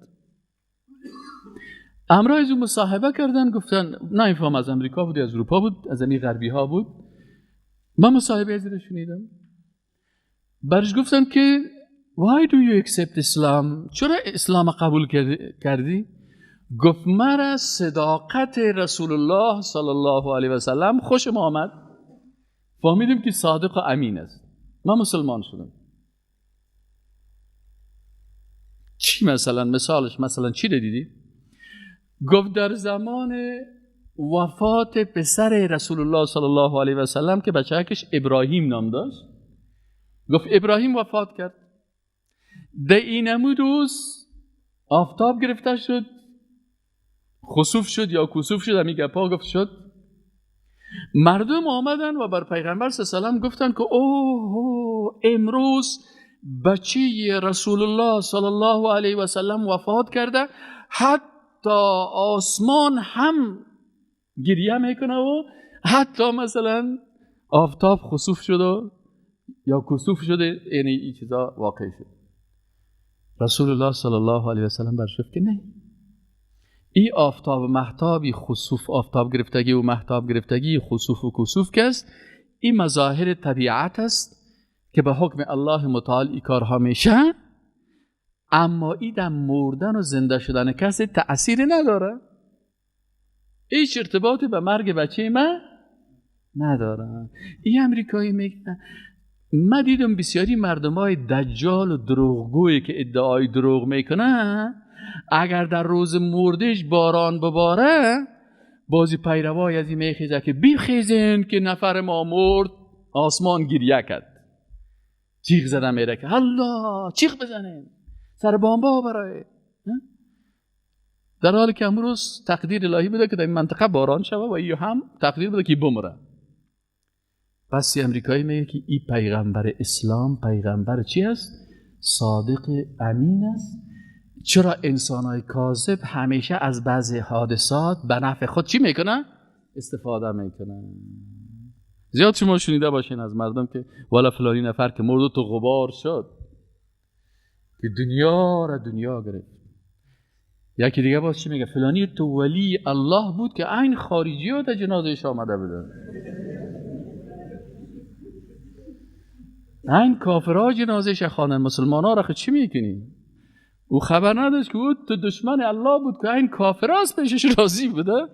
امرای از او مصاحبه کردن، گفتن نه این از امریکا بود، از اروپا بود، از این غربی ها بود. من مصاحبه از او شنیدم، برش گفتم که why do you accept Islam؟ چرا اسلام قبول کردی؟ گفت مرا صداقت رسول الله صلی الله علیه و سلم خوشم آمد، فهمیدم که صادق و امین است، من مسلمان شدم. چی مثلا مثالش مثلا چی دیدی؟ گفت در زمان وفات پسر رسول الله صلی الله علیه و سلم که بچه‌کش ابراهیم نام داشت، گفت ابراهیم وفات کرد. در این روز آفتاب گرفته شد، خسوف شد یا کسوف شد، همین گپا گفت شد. مردم آمدن و بر پیغمبر صلی الله علیه و سلم گفتن که اوه امروز بچه رسول الله صلی الله علیه و سلم وفات کرده، حتی آسمان هم گریه میکنه و حتی مثلا آفتاب خسوف شد و یا کسوف شده، یعنی این چیزا واقع شد. رسول الله صلی الله علیه و سلم برش گفت که نه، ای آفتاب و مهتابی، خسوف آفتاب گرفتگی و مهتاب گرفتگی، خسوف و کسوف که است، این مظاهر طبیعت است که به حکم الله متعال ای کارها میشه، اما ای در مردن و زنده شدن کسی تأثیر نداره، هیچ ارتباطی به مرگ بچه من نداره. این امریکایی میگه من دیدم بسیاری مردم های دجال و دروغگویی که ادعای دروغ میکنن، اگر در روز مردش باران بباره، بازی پیروای از این میخیزه که بیخیزین که نفر ما مرد، آسمان گریه کرد، چیغ زدن میره که الله چیغ بزنین سر بامبا برای، در حالی که امروز تقدیر الهی بوده که در این منطقه باران شوه و این هم تقدیر بوده که بمره. پس امریکایی میگه که این پیغمبر اسلام پیغمبر چی است؟ صادق امین است. چرا انسان‌های کاذب همیشه از بعضی حادثات به نفع خود چی میکنن؟ استفاده میکنن. زیاد شما شنیده باشین از مردم که والا فلانی نفر که مرد تو غبار شد که دنیا را دنیا گرفت. یکی دیگه باز چی میگه؟ فلانی تو ولی الله بود که عین خارجی ها در جنازهش آمده بودن، عین کافرها جنازهش خواندن، مسلمان ها را چی میکنی؟ او خبر نداشت که او تو دشمن الله بود که این کافراست پیشش راضی بوده.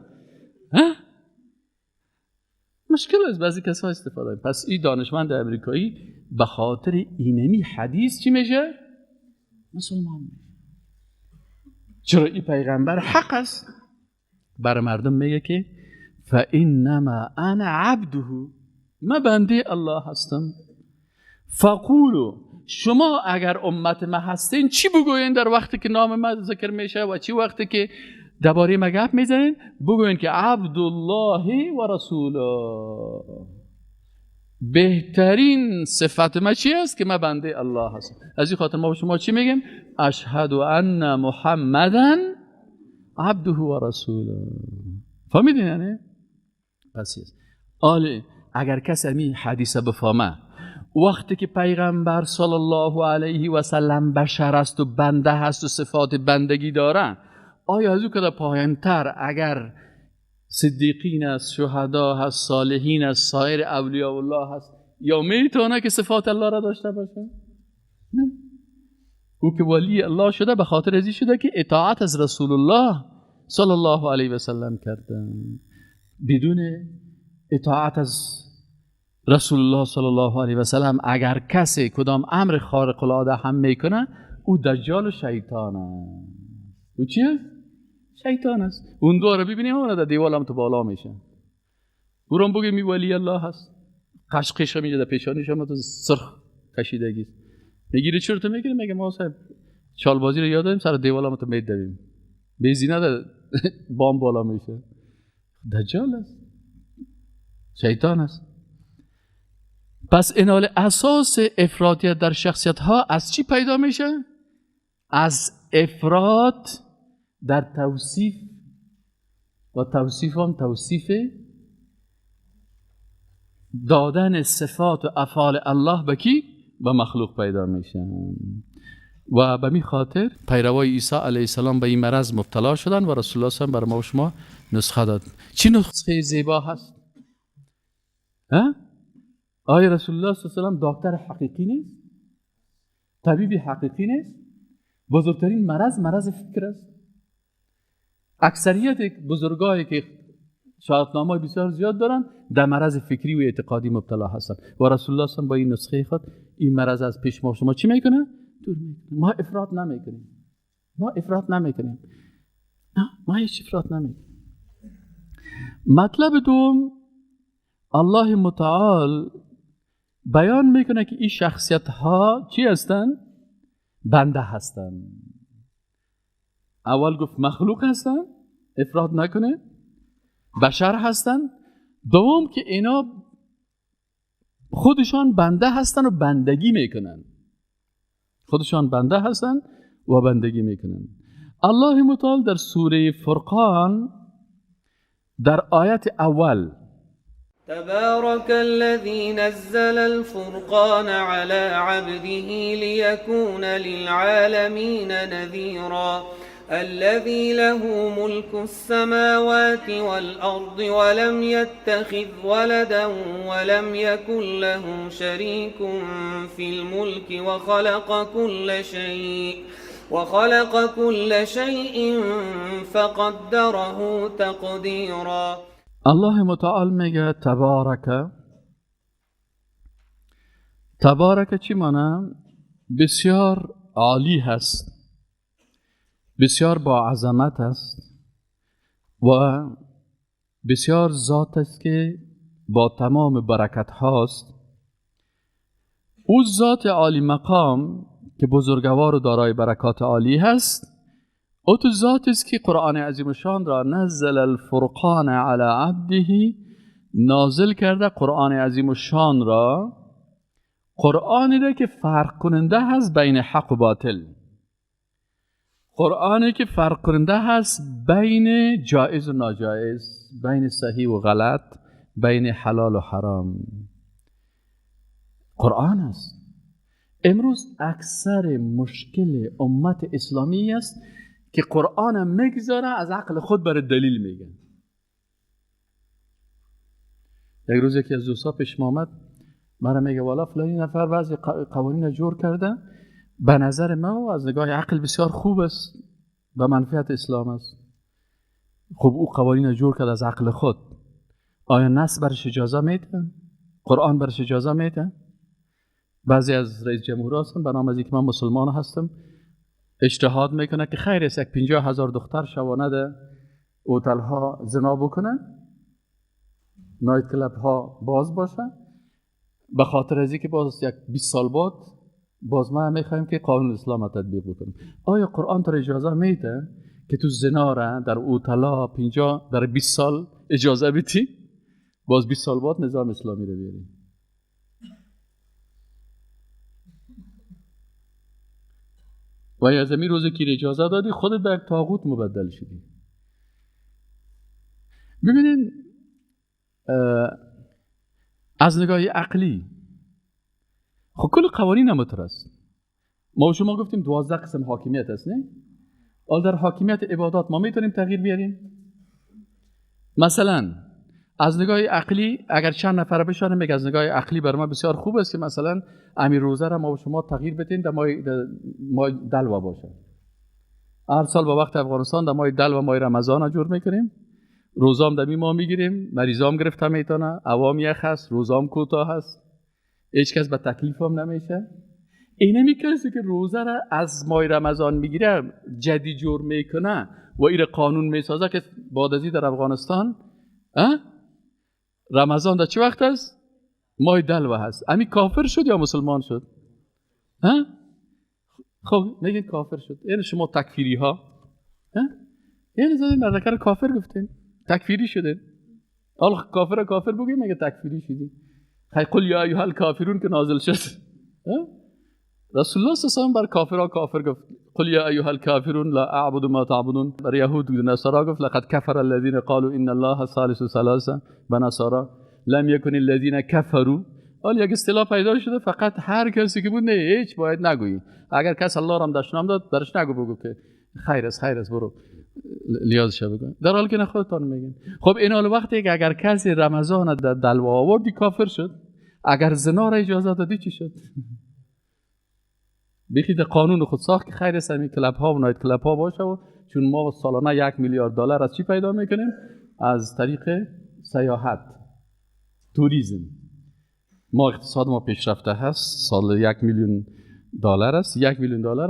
مشکل از بعضی کسا استفاده. پس این دانشمند امریکایی به خاطر اینمی حدیث چی میشه؟ مسلمان میشه. چرا این پیغمبر حق است؟ بر مردم میگه که فانما انا عبده، من بنده الله هستم. فقولوا، شما اگر امت ما هستین چی بگوین در وقتی که نام ما ذکر میشه و چی وقتی که درباره ما گپ میزنین؟ بگوین که عبدالله و رسوله. بهترین صفت ما چی است؟ که ما بنده الله هستم. از این خاطر ما به شما چی میگیم؟ اشهد ان محمدن عبده و رسوله. فهمیدین یعنی؟ پس آله اگر کسی این حدیث بفهمه، وقتی که پیغمبر صلی الله علیه و سلم بشر است و بنده هست و صفات بندگی داره، آیا از او که پایین‌تر اگر صدیقین است، شهدا هست، صالحین است، سایر اولیاء الله هست، یا میتونه که صفات الله را داشته باشه؟ نه. او که ولی الله شده به خاطر ازی شده که اطاعت از رسول الله صلی الله علیه و سلم کرده. بدون اطاعت از رسول الله صلی الله علیه و سلم اگر کسی کدام امر خارق العاده هم میکنه، او دجال و شیطان است. او چیه؟ شیطان است. اون دو رو ببینیم، اون در دیوال هم تو بالا میشه. او رو بگیم می ولی الله هست، قشقش میده در پیشانیش هم تو سرخ کشیدگی میگیره. چرا تو میگیره؟ میگه ما صاحب چالبازی رو یاد داریم، سر دیوال هم تو میدویم، بیزینه در بام بالا میشه. دجال است، شیطان است. پس اینال اساس افراطیت در شخصیت ها از چی پیدا میشه؟ از افراط در توصیف و توصیف هم توصیف دادن صفات و افعال الله به کی؟ به مخلوق پیدا میشه. و به می خاطر پیروای عیسی علیه السلام به این مرض مبتلا شدن و رسول الله صلی الله علیه و بر ما و شما نسخه داد. چی نسخه زیبا هست؟ ها؟ آیا رسول الله صلی الله علیه و سلم دکتر حقیقی نیست؟ طبیب حقیقی نیست؟ بزرگترین مرض مرض فکر است. اکثریت بزرگایی که شهادتنامه‌های بسیار زیاد دارن در مرض فکری و اعتقادی مبتلا هستن و رسول الله صلی الله علیه و با این نسخه خود این مرض از پیش ما شما چی میکنه؟ دور میکنه. ما افراط نمیکنیم. ما افراط نمیکنیم. نه، ما هیچ افراط نمیکنیم. مطلب دوم، الله متعال بیان میکنه که این شخصیت ها چی هستن؟ بنده هستن. اول گفت مخلوق هستن، افراد نکنه، بشر هستن. دوم که اینا خودشان بنده هستن و بندگی میکنن، خودشان بنده هستن و بندگی میکنن. الله متعال در سوره فرقان در آیت اول: تبارك الذي نزل الفرقان على عبده ليكون للعالمين نذيرا الذي له ملك السماوات والأرض ولم يتخذ ولدا ولم يكن له شريك في الملك وخلق كل شيء فقدره تقديرا. الله متعال میگه تبارک. تبارک چی معنی؟ بسیار عالی هست، بسیار با عظمت است و بسیار ذات است که با تمام برکت هاست. او ذات عالی مقام که بزرگوار و دارای برکات عالی هست، او تو ذات است که قرآن عظیم شان را نزل الفرقان علی عبده، نازل کرده قرآن عظیم شان را، قرآنی را که فرق کننده هست بین حق و باطل، قرآنی که فرق کننده هست بین جائز و ناجائز، بین صحیح و غلط، بین حلال و حرام. قرآن است. امروز اکثر مشکل امت اسلامی است که قرآن میگذاره از عقل خود برای دلیل میگه. یک روز یکی از دوستا پیش ما آمد، مرا میگه والا فلانی نفر بعضی قوانین جور کرده، به نظر من و از نگاه عقل بسیار خوب است و منفعت اسلام است. خب او قوانین جور کرد از عقل خود، آیا نص برش اجازه میده؟ قرآن برش اجازه میده؟ بعضی از رئیس جمهور هستن به نام از اینکه من مسلمان هستم اجتهاد میکنه که خیر است یک 50,000 دختر شبانه ده هتل ها زنا بکنن، night club ها باز باشه، به خاطر از اینکه باز یک 20 سال بعد باز ما میخوایم که قانون اسلام تطبیق بکنیم. آیا قرآن تو اجازه میده که تو زنا را در هتل ها 50 در 20 سال اجازه بدی، باز 20 سال بعد نظام اسلامی رو بیاری؟ و از این روزی که اجازه دادی خودت به یک طاغوت مبدل شدی. ببینین از نگاه عقلی خب کل قوانین هم است. ما و شما گفتیم 12 قسم حاکمیت است، نه؟ حال در حاکمیت عبادات ما میتونیم تغییر بیاریم؟ مثلا از نگاه عقلی اگر چند نفر بشانه میگه از نگاه عقلی بر ما بسیار خوب است که مثلا امیر روزه را ما و شما تغییر بدیم در ماه دلوا باشه. هر سال با وقت افغانستان در ماه دلوا ماه رمضان جور میکنیم، روزام در ما میگیریم، مریضام گرفته میتونه، عوام یخ هست، روزام کوتاه هست، هیچ کس به تکلیف هم نمیشه. اینمی کسی که روزه را از ماه رمضان میگیره جدی جور میکنه و این قانون میسازه که بعد از در افغانستان رمضان در چه وقت است؟ ماه دلوه هست. امی کافر شد یا مسلمان شد؟ ها؟ خب میگین کافر شد. یعنی شما تکفیری ها، یعنی زدین مردکه رو کافر گفتین، تکفیری شده. حالا کافر کافر بگیم میگه تکفیری شدی. خیلی قل یا ایها الکافرون که نازل شد، رسول الله صلی الله علیه و سلم بر کافرها کافر گفت، قل یا ایها الکافرون لا اعبد ما تعبدون. بر یهود و نصارا گفت لقد کفر الذین قالوا ان الله ثالث ثلاثه. به نصارا لم یکن الذین کفروا. حالا یک اصطلاح پیدا شده فقط هر کسی که بود نه هیچ باید نگویی. اگر کس الله را هم دشنام داد برش نگو، بگو که خیر است خیر است برو لیازش بگو، در حالی که نه خودتان میگین. خب این حال وقتی که اگر کسی رمضان در دلوا آوردی کافر شد، اگر زنا را اجازه دادی چی شد؟ بخید قانون خود ساخت که خیر است همین club ها و night club ها باشه، و چون ما سالانه 1 میلیارد دلار از چی پیدا میکنیم؟ از طریق سیاحت، توریسم. ما اقتصاد ما پیشرفته هست، سال 1 میلیون دلار است، 1 میلیون دلار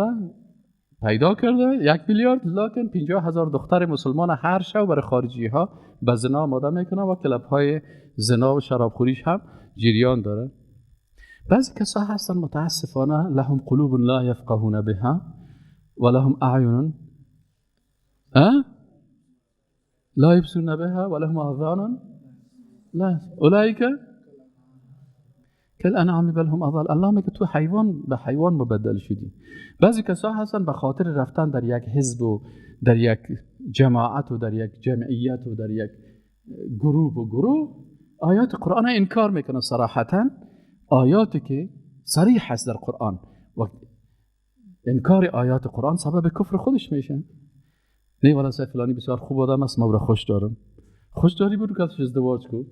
پیدا کرده، 1 میلیارد، لکن 50,000 دختر مسلمان هر شب برای خارجی ها به زنا آماده میکنه و club های زنا و شرابخوریش هم جریان داره. بعضی کسا هستن متاسفانه لهم قلوب لا یفقهون بها و لهم اعین لا یبصرون بها و لهم آذان لا اولئک کالانعام بل هم اضل. الله میگه تو حیوان به حیوان مبدل شدی. بعضی کسا هستن به خاطر رفتن در یک حزب و در یک جماعت و در یک جمعیت و در یک گروه و گروه آیات قرآن انکار میکنه صراحتا، آیاتی که صریح هست در قرآن و انکار آیات قرآن سبب کفر خودش میشه. نه والا سه فلانی بسیار خوب آدم است، ما خوش دارم، خوش داری بود که ازدواج کو،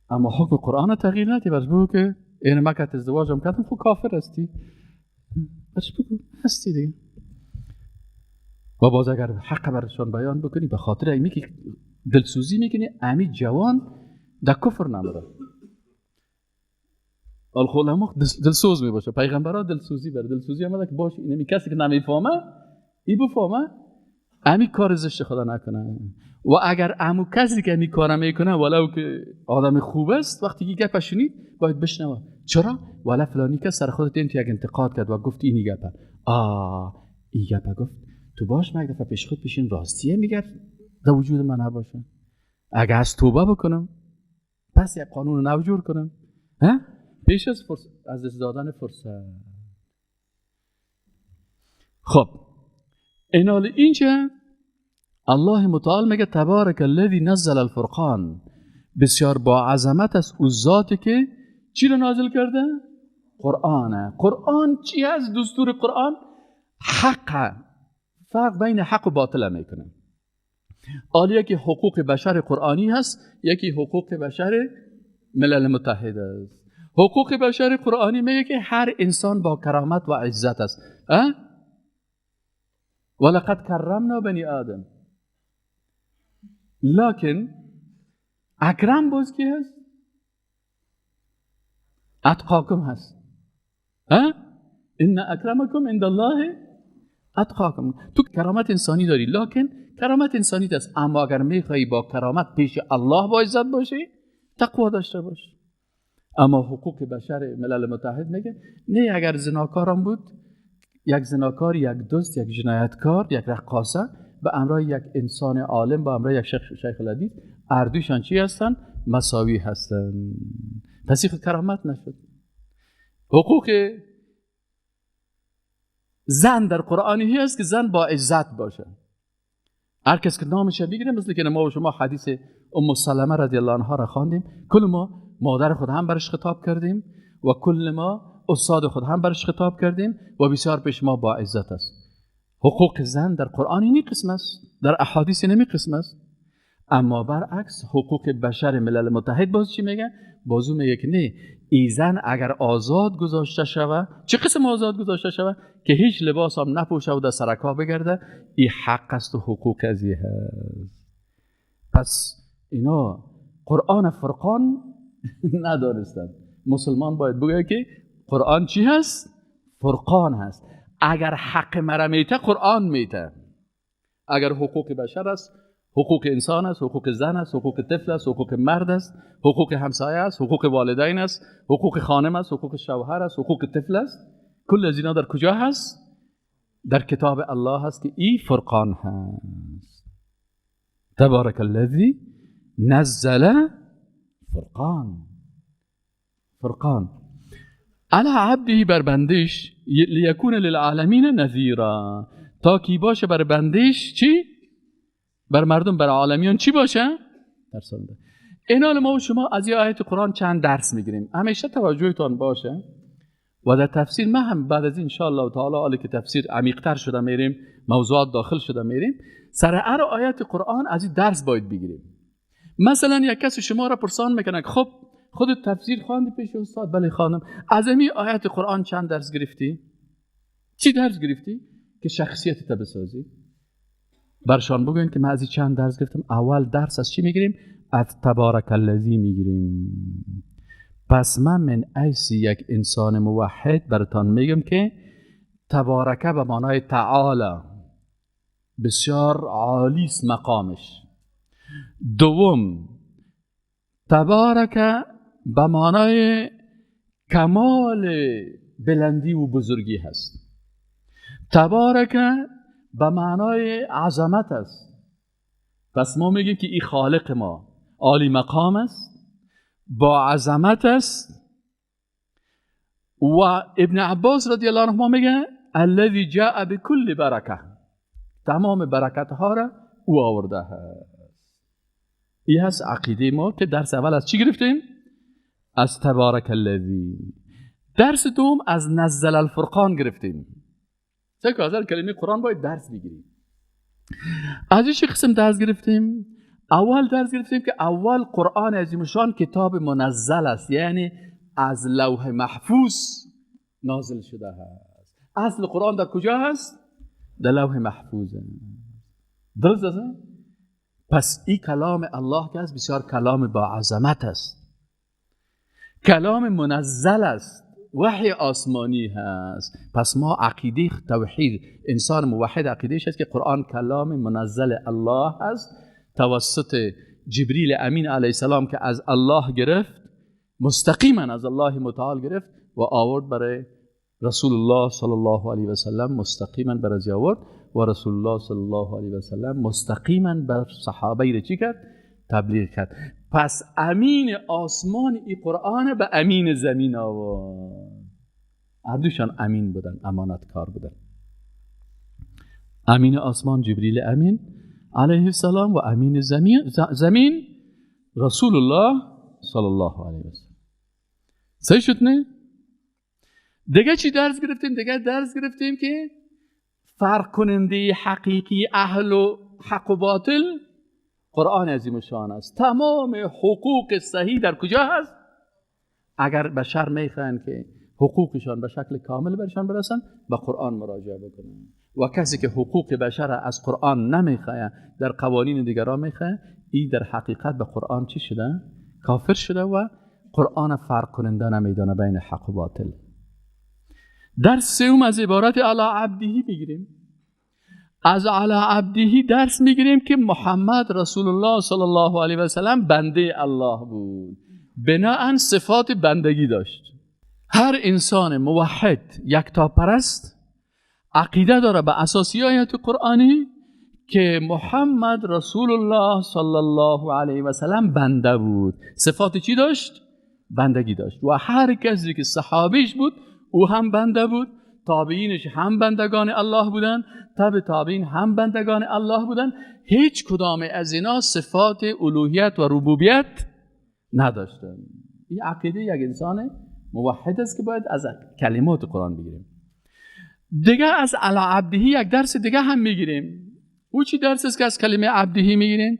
اما حکم قرآن تغییر ندی، برش بگو که این ما که ازدواجم کردم خب کافر هستی، برش بگو هستی دیگه. و باز اگر حق برشان بیان بکنی به خاطر ایمی که دلسوزی میکنی، امی جوان در کفر نمره. الخلماء دلسوز میباشه، پیغمبرها دلسوزی بر دلسوزی آمده که باشه اینمی کسی که نمیفهمه ای بفهمه امی کار زشت خدا نکنه. و اگر امو کسی که امی کار میکنه ولو که آدم خوب است، وقتی که گپ شنید باید بشنوه. چرا؟ ولی فلانی که سر خودت این یک انتقاد کرد و گفت اینی گپ، این گپ گفت، تو باش مگه دفعه پیش خود پیشین راستیه میگه در وجود من نباشه، اگه از توبه بکنم پس یک قانون نو جور کنم ها پیش از از دست دادن فرصت. خب اینال اینجا الله متعال میگه تبارک الذی نزل الفرقان، بسیار با عظمت است او ذاتی که چی رو نازل کرده؟ قرآن. قرآن چی هست؟ دستور قرآن حق، فرق بین حق و باطل میکنه. آل یکی حقوق بشر قرآنی هست، یکی حقوق بشر ملل متحد است. حقوق بشر قرآنی میگه که هر انسان با کرامت و عزت است. ولقد کرمنا بنی آدم. لکن اکرم باز کی هست؟ اتقاکم هست. ان اکرمکم عند الله اتقاکم. تو کرامت انسانی داری، لکن کرامت انسانی است، اما اگر میخوایی با کرامت پیش الله با عزت باشی تقوا داشته باش. اما حقوق بشر ملل متحد میگه نه، اگر زناکارم بود، یک زناکار، یک دزد، یک جنایتکار، یک رقاصه به امرای یک انسان عالم، با امرای یک شیخ الحدیث، اردوشان چی هستن؟ مساوی هستن. پس این کرامت نشد. حقوق زن در قرآنی هست که زن با عزت باشه. هر کس که نامش بگیره، مثل که ما و شما حدیث ام سلمه رضی الله عنها را خواندیم، کل ما مادر خود هم برش خطاب کردیم و کل ما استاد خود هم برش خطاب کردیم و بسیار پیش ما با عزت است. حقوق زن در قرآن اینی قسم است، در احادیث اینی قسم است. اما برعکس حقوق بشر ملل متحد باز چی میگه؟ بازو میگه که نه، ای زن اگر آزاد گذاشته شوه، چه قسم آزاد گذاشته شوه؟ که هیچ لباس هم نپوشه و در سرکا بگرده، ای حق است و حقوق از ای هست. پس اینا قرآن فرقان ندارستند. مسلمان باید بگه که قرآن چی هست؟ فرقان هست. اگر حق مرا میته قرآن میته. اگر حقوق بشر است، حقوق انسان است، حقوق زن است، حقوق طفل است، حقوق مرد است، حقوق همسایه است، حقوق والدین است، حقوق خانم است، حقوق شوهر است، حقوق طفل است، کل از اینا در کجا هست؟ در کتاب الله هست که ای فرقان هست. تبارک الذی نزل فرقان. فرقان علی عبده، بر بندش، لیکون للعالمین نذیرا، تا کی باشه بر بندش چی؟ بر مردم، بر عالمیان چی باشه؟ ترسانده. اینال ما و شما از یه آیت قرآن چند درس میگیریم، همیشه توجهتان باشه. و در تفسیر ما هم بعد از این انشاءالله تعالی حالی که تفسیر عمیق‌تر شده میریم، موضوعات داخل شده میریم، سر هر آیت قرآن از این درس باید بگیریم. مثلا یک کسی شما را پرسان میکنه خب خودت تفسیر خواندی پیش استاد؟ بله خانم. از این آیت قرآن چند درس گرفتی؟ چی درس گرفتی که شخصیت ت بسازی؟ برشان بگوین که من از این چند درس گرفتم. اول درس از چی میگیریم؟ از تبارک الذی میگیریم. پس من حیث یک انسان موحد براتان میگم که تبارکه به معنای تعالی، بسیار عالی است مقامش. دوم، تبارک به معنای کمال بلندی و بزرگی هست. تبارک به معنای عظمت است. پس ما میگیم که این خالق ما عالی مقام است، با عظمت است. و ابن عباس رضی الله عنه میگه الذی جاء بكل برکه، تمام برکت ها را او آورده است. این هست عقیده ما که درس اول از چی گرفتیم؟ از تبارک الذی. درس دوم از نزل الفرقان گرفتیم. چه از هر کلمه قرآن باید درس بگیریم. از چه قسم درس گرفتیم؟ اول درس گرفتیم که اول قرآن عظیم الشان کتاب منزل است، یعنی از لوح محفوظ نازل شده است. اصل قرآن در کجا هست؟ در لوح محفوظ. درست است؟ پس این کلام الله که است بسیار کلام با عظمت است، کلام منزل است، وحی آسمانی هست. پس ما عقیده توحید، انسان موحد عقیدهش است که قرآن کلام منزل الله است، توسط جبریل امین علیه السلام که از الله گرفت، مستقیما از الله متعال گرفت و آورد برای رسول الله صلی الله علیه و سلم، مستقیما برای آورد و رسول الله صلی الله علیه و سلم مستقیما بر صحابه را چی کرد؟ تبلیغ کرد. پس امین آسمان ای قرآن به امین زمین آورد. هر دوشان امین بودن، امانتکار بودن. امین آسمان جبریل امین علیه السلام و امین زمین رسول الله صلی الله علیه و سلم. صحیح شد نه؟ دیگه چی درس گرفتیم؟ دیگه درس گرفتیم که فرق کننده حقیقی اهل و حق و باطل قرآن عظیم الشان است. تمام حقوق صحیح در کجا هست؟ اگر بشر میخواهند که حقوقشان به شکل کامل برشان برسن، به قرآن مراجعه بکنن. و کسی که حقوق بشر از قرآن نمیخواه، در قوانین دیگران میخواه، این در حقیقت به قرآن چی شده؟ کافر شده و قرآن فرق کننده نمیدانه بین حق و باطل. درس سوم از عبارت علی عبدهی میگیریم. از علی عبدهی درس میگیریم که محمد رسول الله صلی الله علیه و سلم بنده الله بود، بناءً صفات بندگی داشت. هر انسان موحد یکتاپرست عقیده داره به اساسی آیات قرآنی که محمد رسول الله صلی الله علیه و سلم بنده بود. صفات چی داشت؟ بندگی داشت. و هر کسی که صحابیش بود او هم بنده بود، تابعینش هم بندگان الله بودن، تابع تابعین هم بندگان الله بودن. هیچ کدام از اینا صفات الوهیت و ربوبیت نداشتن. این عقیده یک انسان موحد است که باید از کلمات قرآن بگیریم. دیگه از علی عبدهی یک درس دیگه هم میگیریم. او چی درس است که از کلمه عبدهی میگیریم؟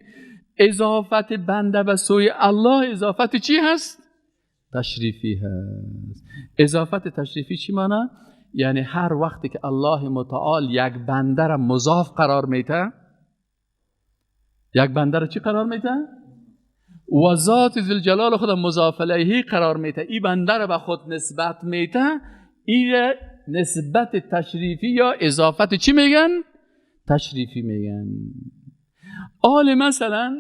اضافت بنده به سوی الله اضافت چی هست؟ تشریفی هست. اضافت تشریفی چی معنی؟ یعنی هر وقتی که الله متعال یک بنده را مضاف قرار میده، یک بنده را چی قرار میده؟ و ذات ذوالجلال خود مضاف الیه قرار میده، این بنده را به خود نسبت میده، این نسبت تشریفی یا اضافت چی میگن؟ تشریفی میگن. آل مثلا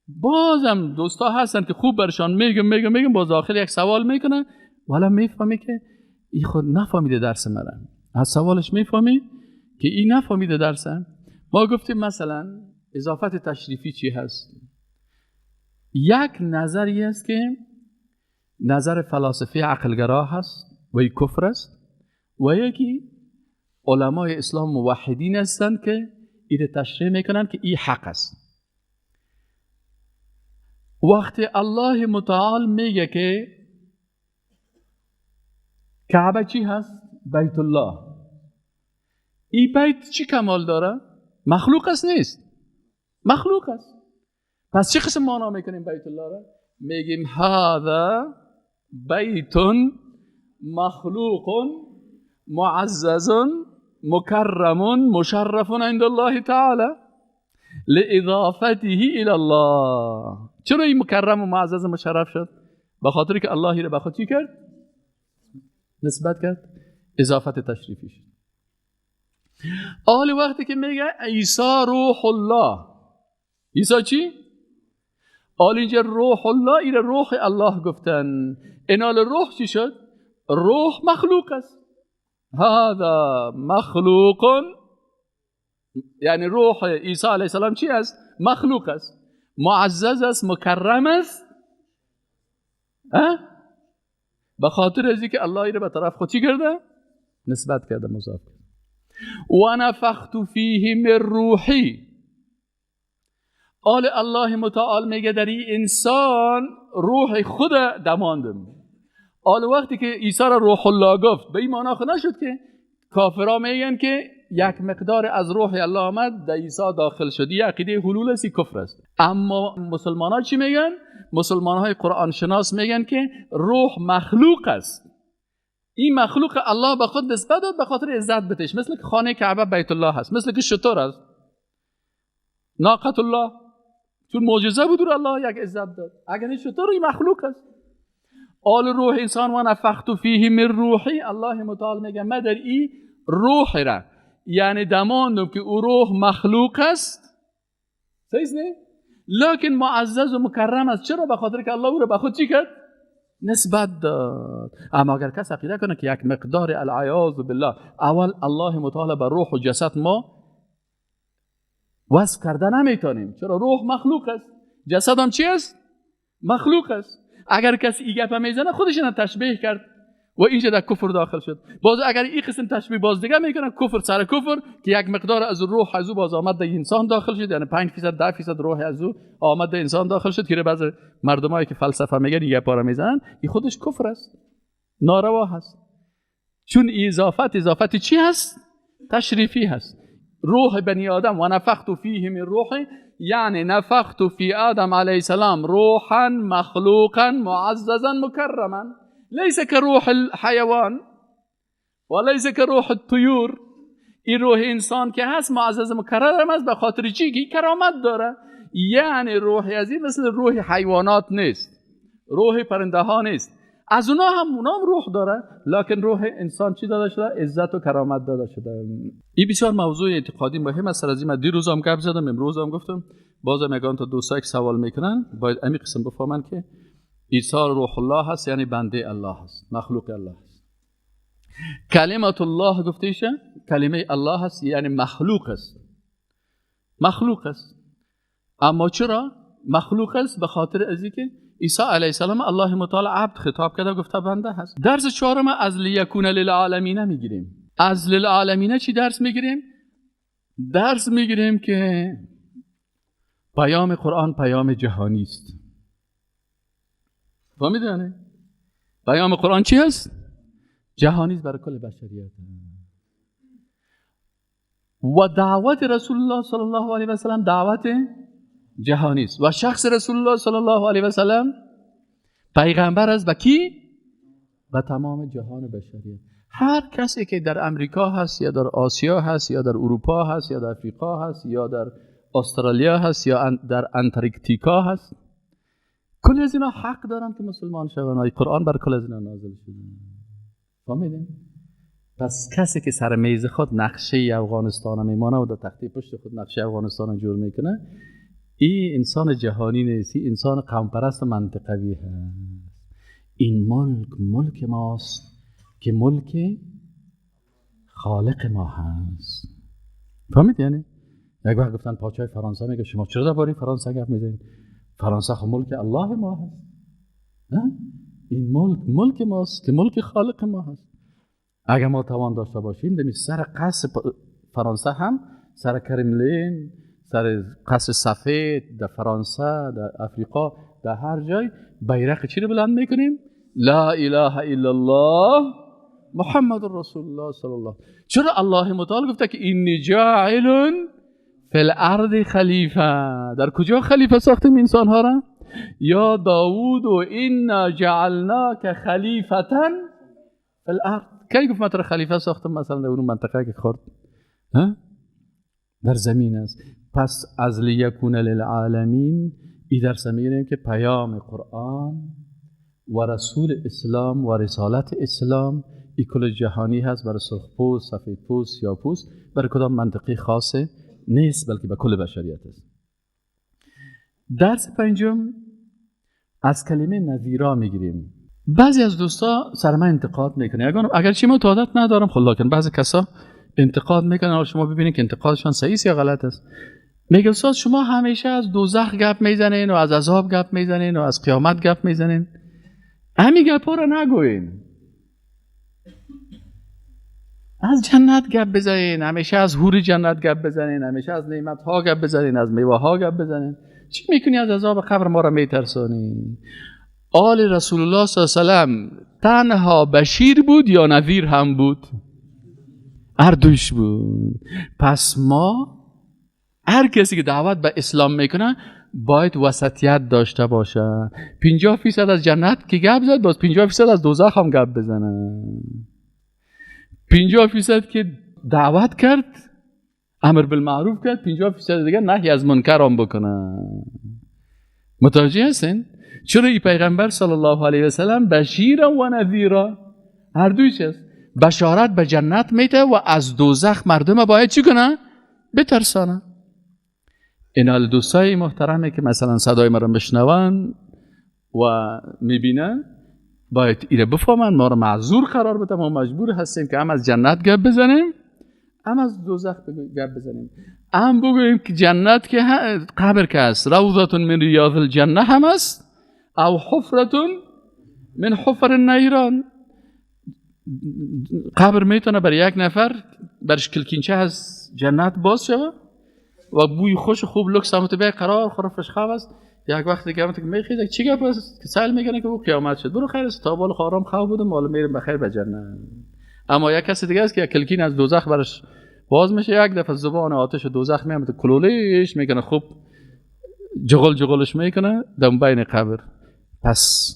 بازم دوستا هستن که خوب برشان میگم باز آخر یک سوال میکنن، والا میفهمی که این خود نفهمیده درس مرا. از سوالش میفهمی که این نفهمیده درسم. ما گفتیم مثلا اضافت تشریفی چی هست؟ یک نظری است که نظر فلاسفه عقلگرا هست و یک کفر است، و یکی علمای اسلام موحدین هستند که این تشریح میکنن که این حق است. وقتی الله متعال میگه که کعبه چی هست؟ بیت الله. این بیت چی کمال داره؟ مخلوق است نیست؟ مخلوق است. پس چه قسم معنا میکنیم بیت الله را؟ میگیم هذا بیت مخلوق معزز مکرم مشرف عند الله تعالی لإضافته الى الله. چرا این مکرم و معزز و مشرف شد؟ به خاطر که الله را به خود چی کرد؟ نسبت کرد، اضافت تشریفی شد. آل وقتی که میگه عیسی روح الله، عیسی چی؟ آل اینجا روح الله، این روح الله گفتن. اینال روح چی شد؟ روح مخلوق است. هذا مخلوق، یعنی روح عیسی علیه السلام چی است؟ مخلوق است، معزز است، مکرم است، به خاطر از اینکه الله را به طرف خود چی کرده؟ نسبت کرده، مضاف کرده. و نفخت فیه من روحی. آل الله متعال میگه در این انسان روح خود دماندم. آل وقتی که عیسی را روح الله گفت، به این معنا خود نشد که کافرها میگن که یک مقدار از روح الله آمد در عیسی داخل شد. این عقیده حلول است، کفر است. اما مسلمان ها چی میگن؟ مسلمان های قرآن شناس میگن که روح مخلوق است. این مخلوق الله به خود نسبت داد به خاطر عزت بتش، مثل که خانه کعبه بیت الله هست، مثل که شتر است، ناقة الله، چون معجزه بود رو الله یک عزت داد. اگر این شتر این مخلوق است. آل روح انسان و نفخت فیه من روحی، الله متعال میگه ما در این روح را، یعنی دماندم که او روح مخلوق است، صحیح نه؟ لکن معزز و مکرم است. چرا؟ به خاطر که الله او را به خود چی کرد؟ نسبت داد. اما اگر کس عقیده کنه که یک مقدار العیاذ بالله، اول الله متعال به روح و جسد ما وصف کرده نمیتونیم، چرا؟ روح مخلوق است، جسد هم چی است؟ مخلوق است. اگر کسی این گپ میزنه خودش نه تشبیه کرد و اینجا در کفر داخل شد. باز اگر این قسم تشبیه باز دیگه میکنه کفر سر کفر، که یک مقدار از روح از او باز آمد در انسان داخل شد، یعنی 5% 10% روح از او آمد در انسان داخل شد، که بعض مردمایی که فلسفه میگن یه پاره میزنن، این خودش کفر است، ناروا هست. چون اضافت چی هست؟ تشریفی هست. روح بنی آدم و نفخت فیه من روحی، یعنی نفخت فی آدم علیه السلام روحا مخلوقا معززا مکرما، ليس كروح الحيوان وليس كروح الطيور. این روح انسان که هست معزز مکرم است، به خاطر چی؟ که کرامت داره. یعنی روح از این مثل روح حیوانات نیست، روح پرنده ها نیست، از اونا هم اونام روح داره، لکن روح انسان چی داده شده؟ عزت و کرامت داده شده. این بسیار موضوع اعتقادی مهم است. از این من دیروز هم گپ زدم، امروز هم گفتم، بازم یگان تا دوستا که سوال میکنن باید امی قسم بفهمن که عیسی روح الله هست، یعنی بنده الله هست، مخلوق الله هست. کلمت الله گفته میشه، کلمه الله هست، یعنی مخلوق است، مخلوق است. اما چرا مخلوق است؟ به خاطر از اینکه عیسی علیه السلام الله متعال عبد خطاب کرده، گفته بنده هست. درس چهارم از لیکون للعالمین میگیریم. از للعالمین چی درس میگیریم؟ درس میگیریم که پیام قرآن پیام جهانی است. فهمیدین؟ پیام قرآن چی هست؟ جهانی است، برای کل بشریت. و دعوت رسول الله صلی الله علیه و سلم دعوت جهانی است. و شخص رسول الله صلی الله علیه و سلم پیغمبر است به کی؟ به تمام جهان بشریت. هر کسی که در امریکا هست، یا در آسیا هست، یا در اروپا هست، یا در افریقا هست، یا در استرالیا هست، یا در انتارکتیکا هست، کل از اینا حق دارن که مسلمان شوند. قرآن بر کل از اینا نازل شده. فهمیدین؟ پس کسی که سر میز خود نقشه افغانستان میمانه و در تخته پشت خود نقشه افغانستان جور میکنه، این انسان جهانی نیست، این انسان قوم پرست منطقوی هست. این ملک ملک ماست که ملک خالق ما هست. فهمید؟ یعنی یک وقت گفتن پادشاه فرانسه میگه شما چرا درباره فرانسه گپ میزنید؟ فرانسه خب ملک الله ما هست. نه؟ این ملک ملک ماست که ملک خالق ما هست. اگر ما توان داشته باشیم دمی سر قصر فرانسه هم، سر کرملین، سر قصر سفید در فرانسه، در افریقا، در هر جای بیرق چی رو بلند میکنیم؟ لا اله الا الله محمد رسول الله صلی الله. چرا الله متعال گفته که اینی جاعل فی الارض خلیفه؟ در کجا خلیفه ساختیم انسان ها را؟ یا داوود و انا جعلناک خلیفتا فی الارض. کی گفت ما تو خلیفه ساختم مثلا در اون منطقه که خورد در زمین است؟ پس از لیکون للعالمین ای درس میگیریم که پیام قرآن و رسول اسلام و رسالت اسلام ای کل جهانی هست، برای سرخپوست، سفیدپوست، سیاه‌پوست، برای کدام منطقه خاصه نیست، بلکه به کل بشریت است. درس پنجم از کلمه نذیرا میگیریم. بعضی از دوستا سر من انتقاد میکنه، اگرچه من عادت ندارم، خب لکن بعضی کسا انتقاد میکنن، شما ببینید که انتقادشان صحیح یا غلط است. میگه استاد شما همیشه از دوزخ گپ میزنین و از عذاب گپ میزنین و از قیامت گپ میزنین، همین گپا رو نگوین، از جنت گپ بزنین، همیشه از حور جنت گپ بزنین، همیشه از نعمت ها گپ بزنین، از میوه ها گپ بزنین. چی میکنی از عذاب قبر ما رو میترسانی؟ آل رسول الله صلی الله علیه و سلم تنها بشیر بود یا نذیر هم بود؟ هر دوش بود. پس ما هر کسی که دعوت به اسلام میکنه باید وسطیت داشته باشه. 50% از جنت که گپ زد، باز 50% از دوزخ هم گپ بزنه. 50% که دعوت کرد، امر بالمعروف کرد، 50% دیگه نهی از منکر هم بکنه. متوجه هستین؟ چرا ای پیغمبر صلی الله علیه و سلم بشیرا و نذیرا، هر دویش است. بشارت به جنت میده و از دوزخ مردم باید چی کنه؟ بترسانه. این دوستای محترمه که مثلا صدای ما رو میشنون و میبینن باید ایره بفهمن، ما رو معذور قرار بده. ما مجبور هستیم که هم از جنت گپ بزنیم، هم از دوزخ گپ بزنیم، هم بگوییم که جنت که قبر که هست، روضة من ریاض الجنه هم است، او حفرة من حفر النیران. قبر میتونه برای یک نفر برش کلکینچه از جنت باز شوه و بوی خوش خوب لکس هم تو قرار خرافش خواب است. یک وقت دیگه هم تو میخیزه چی گپ است که سایل میکنه که او قیامت شد، برو خیر است، تا بال آرام خواب بودم، حالا میریم بخیر به جنت. اما یک کسی دیگه است که یک کلکین از دوزخ برش باز میشه، یک دفعه زبان آتش دوزخ میاد کلولش میکنه، خوب جغل جغلش میکنه در بین قبر. پس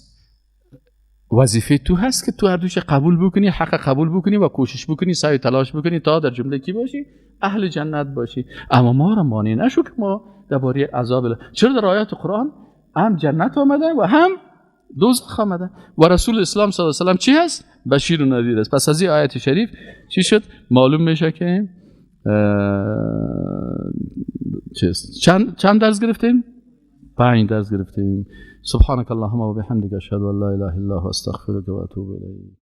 وظیفه تو هست که تو هر دوش قبول بکنی، حق قبول بکنی و کوشش بکنی، سعی تلاش بکنی تا در جمله کی باشی؟ اهل جنت باشی. اما ما را مانع نشو که ما درباره عذاب الله. چرا در آیات قرآن هم جنت آمده و هم دوزخ آمده و رسول اسلام صلی الله علیه و سلم چی هست؟ بشیر و نذیر است. پس از این آیت شریف چی شد؟ معلوم میشه که چیست؟ چند درس گرفتیم؟ 5 درس گرفتیم. سبحانك اللهم وبحمدك اشهد ان لا اله الا انت استغفرك واتوب اليك.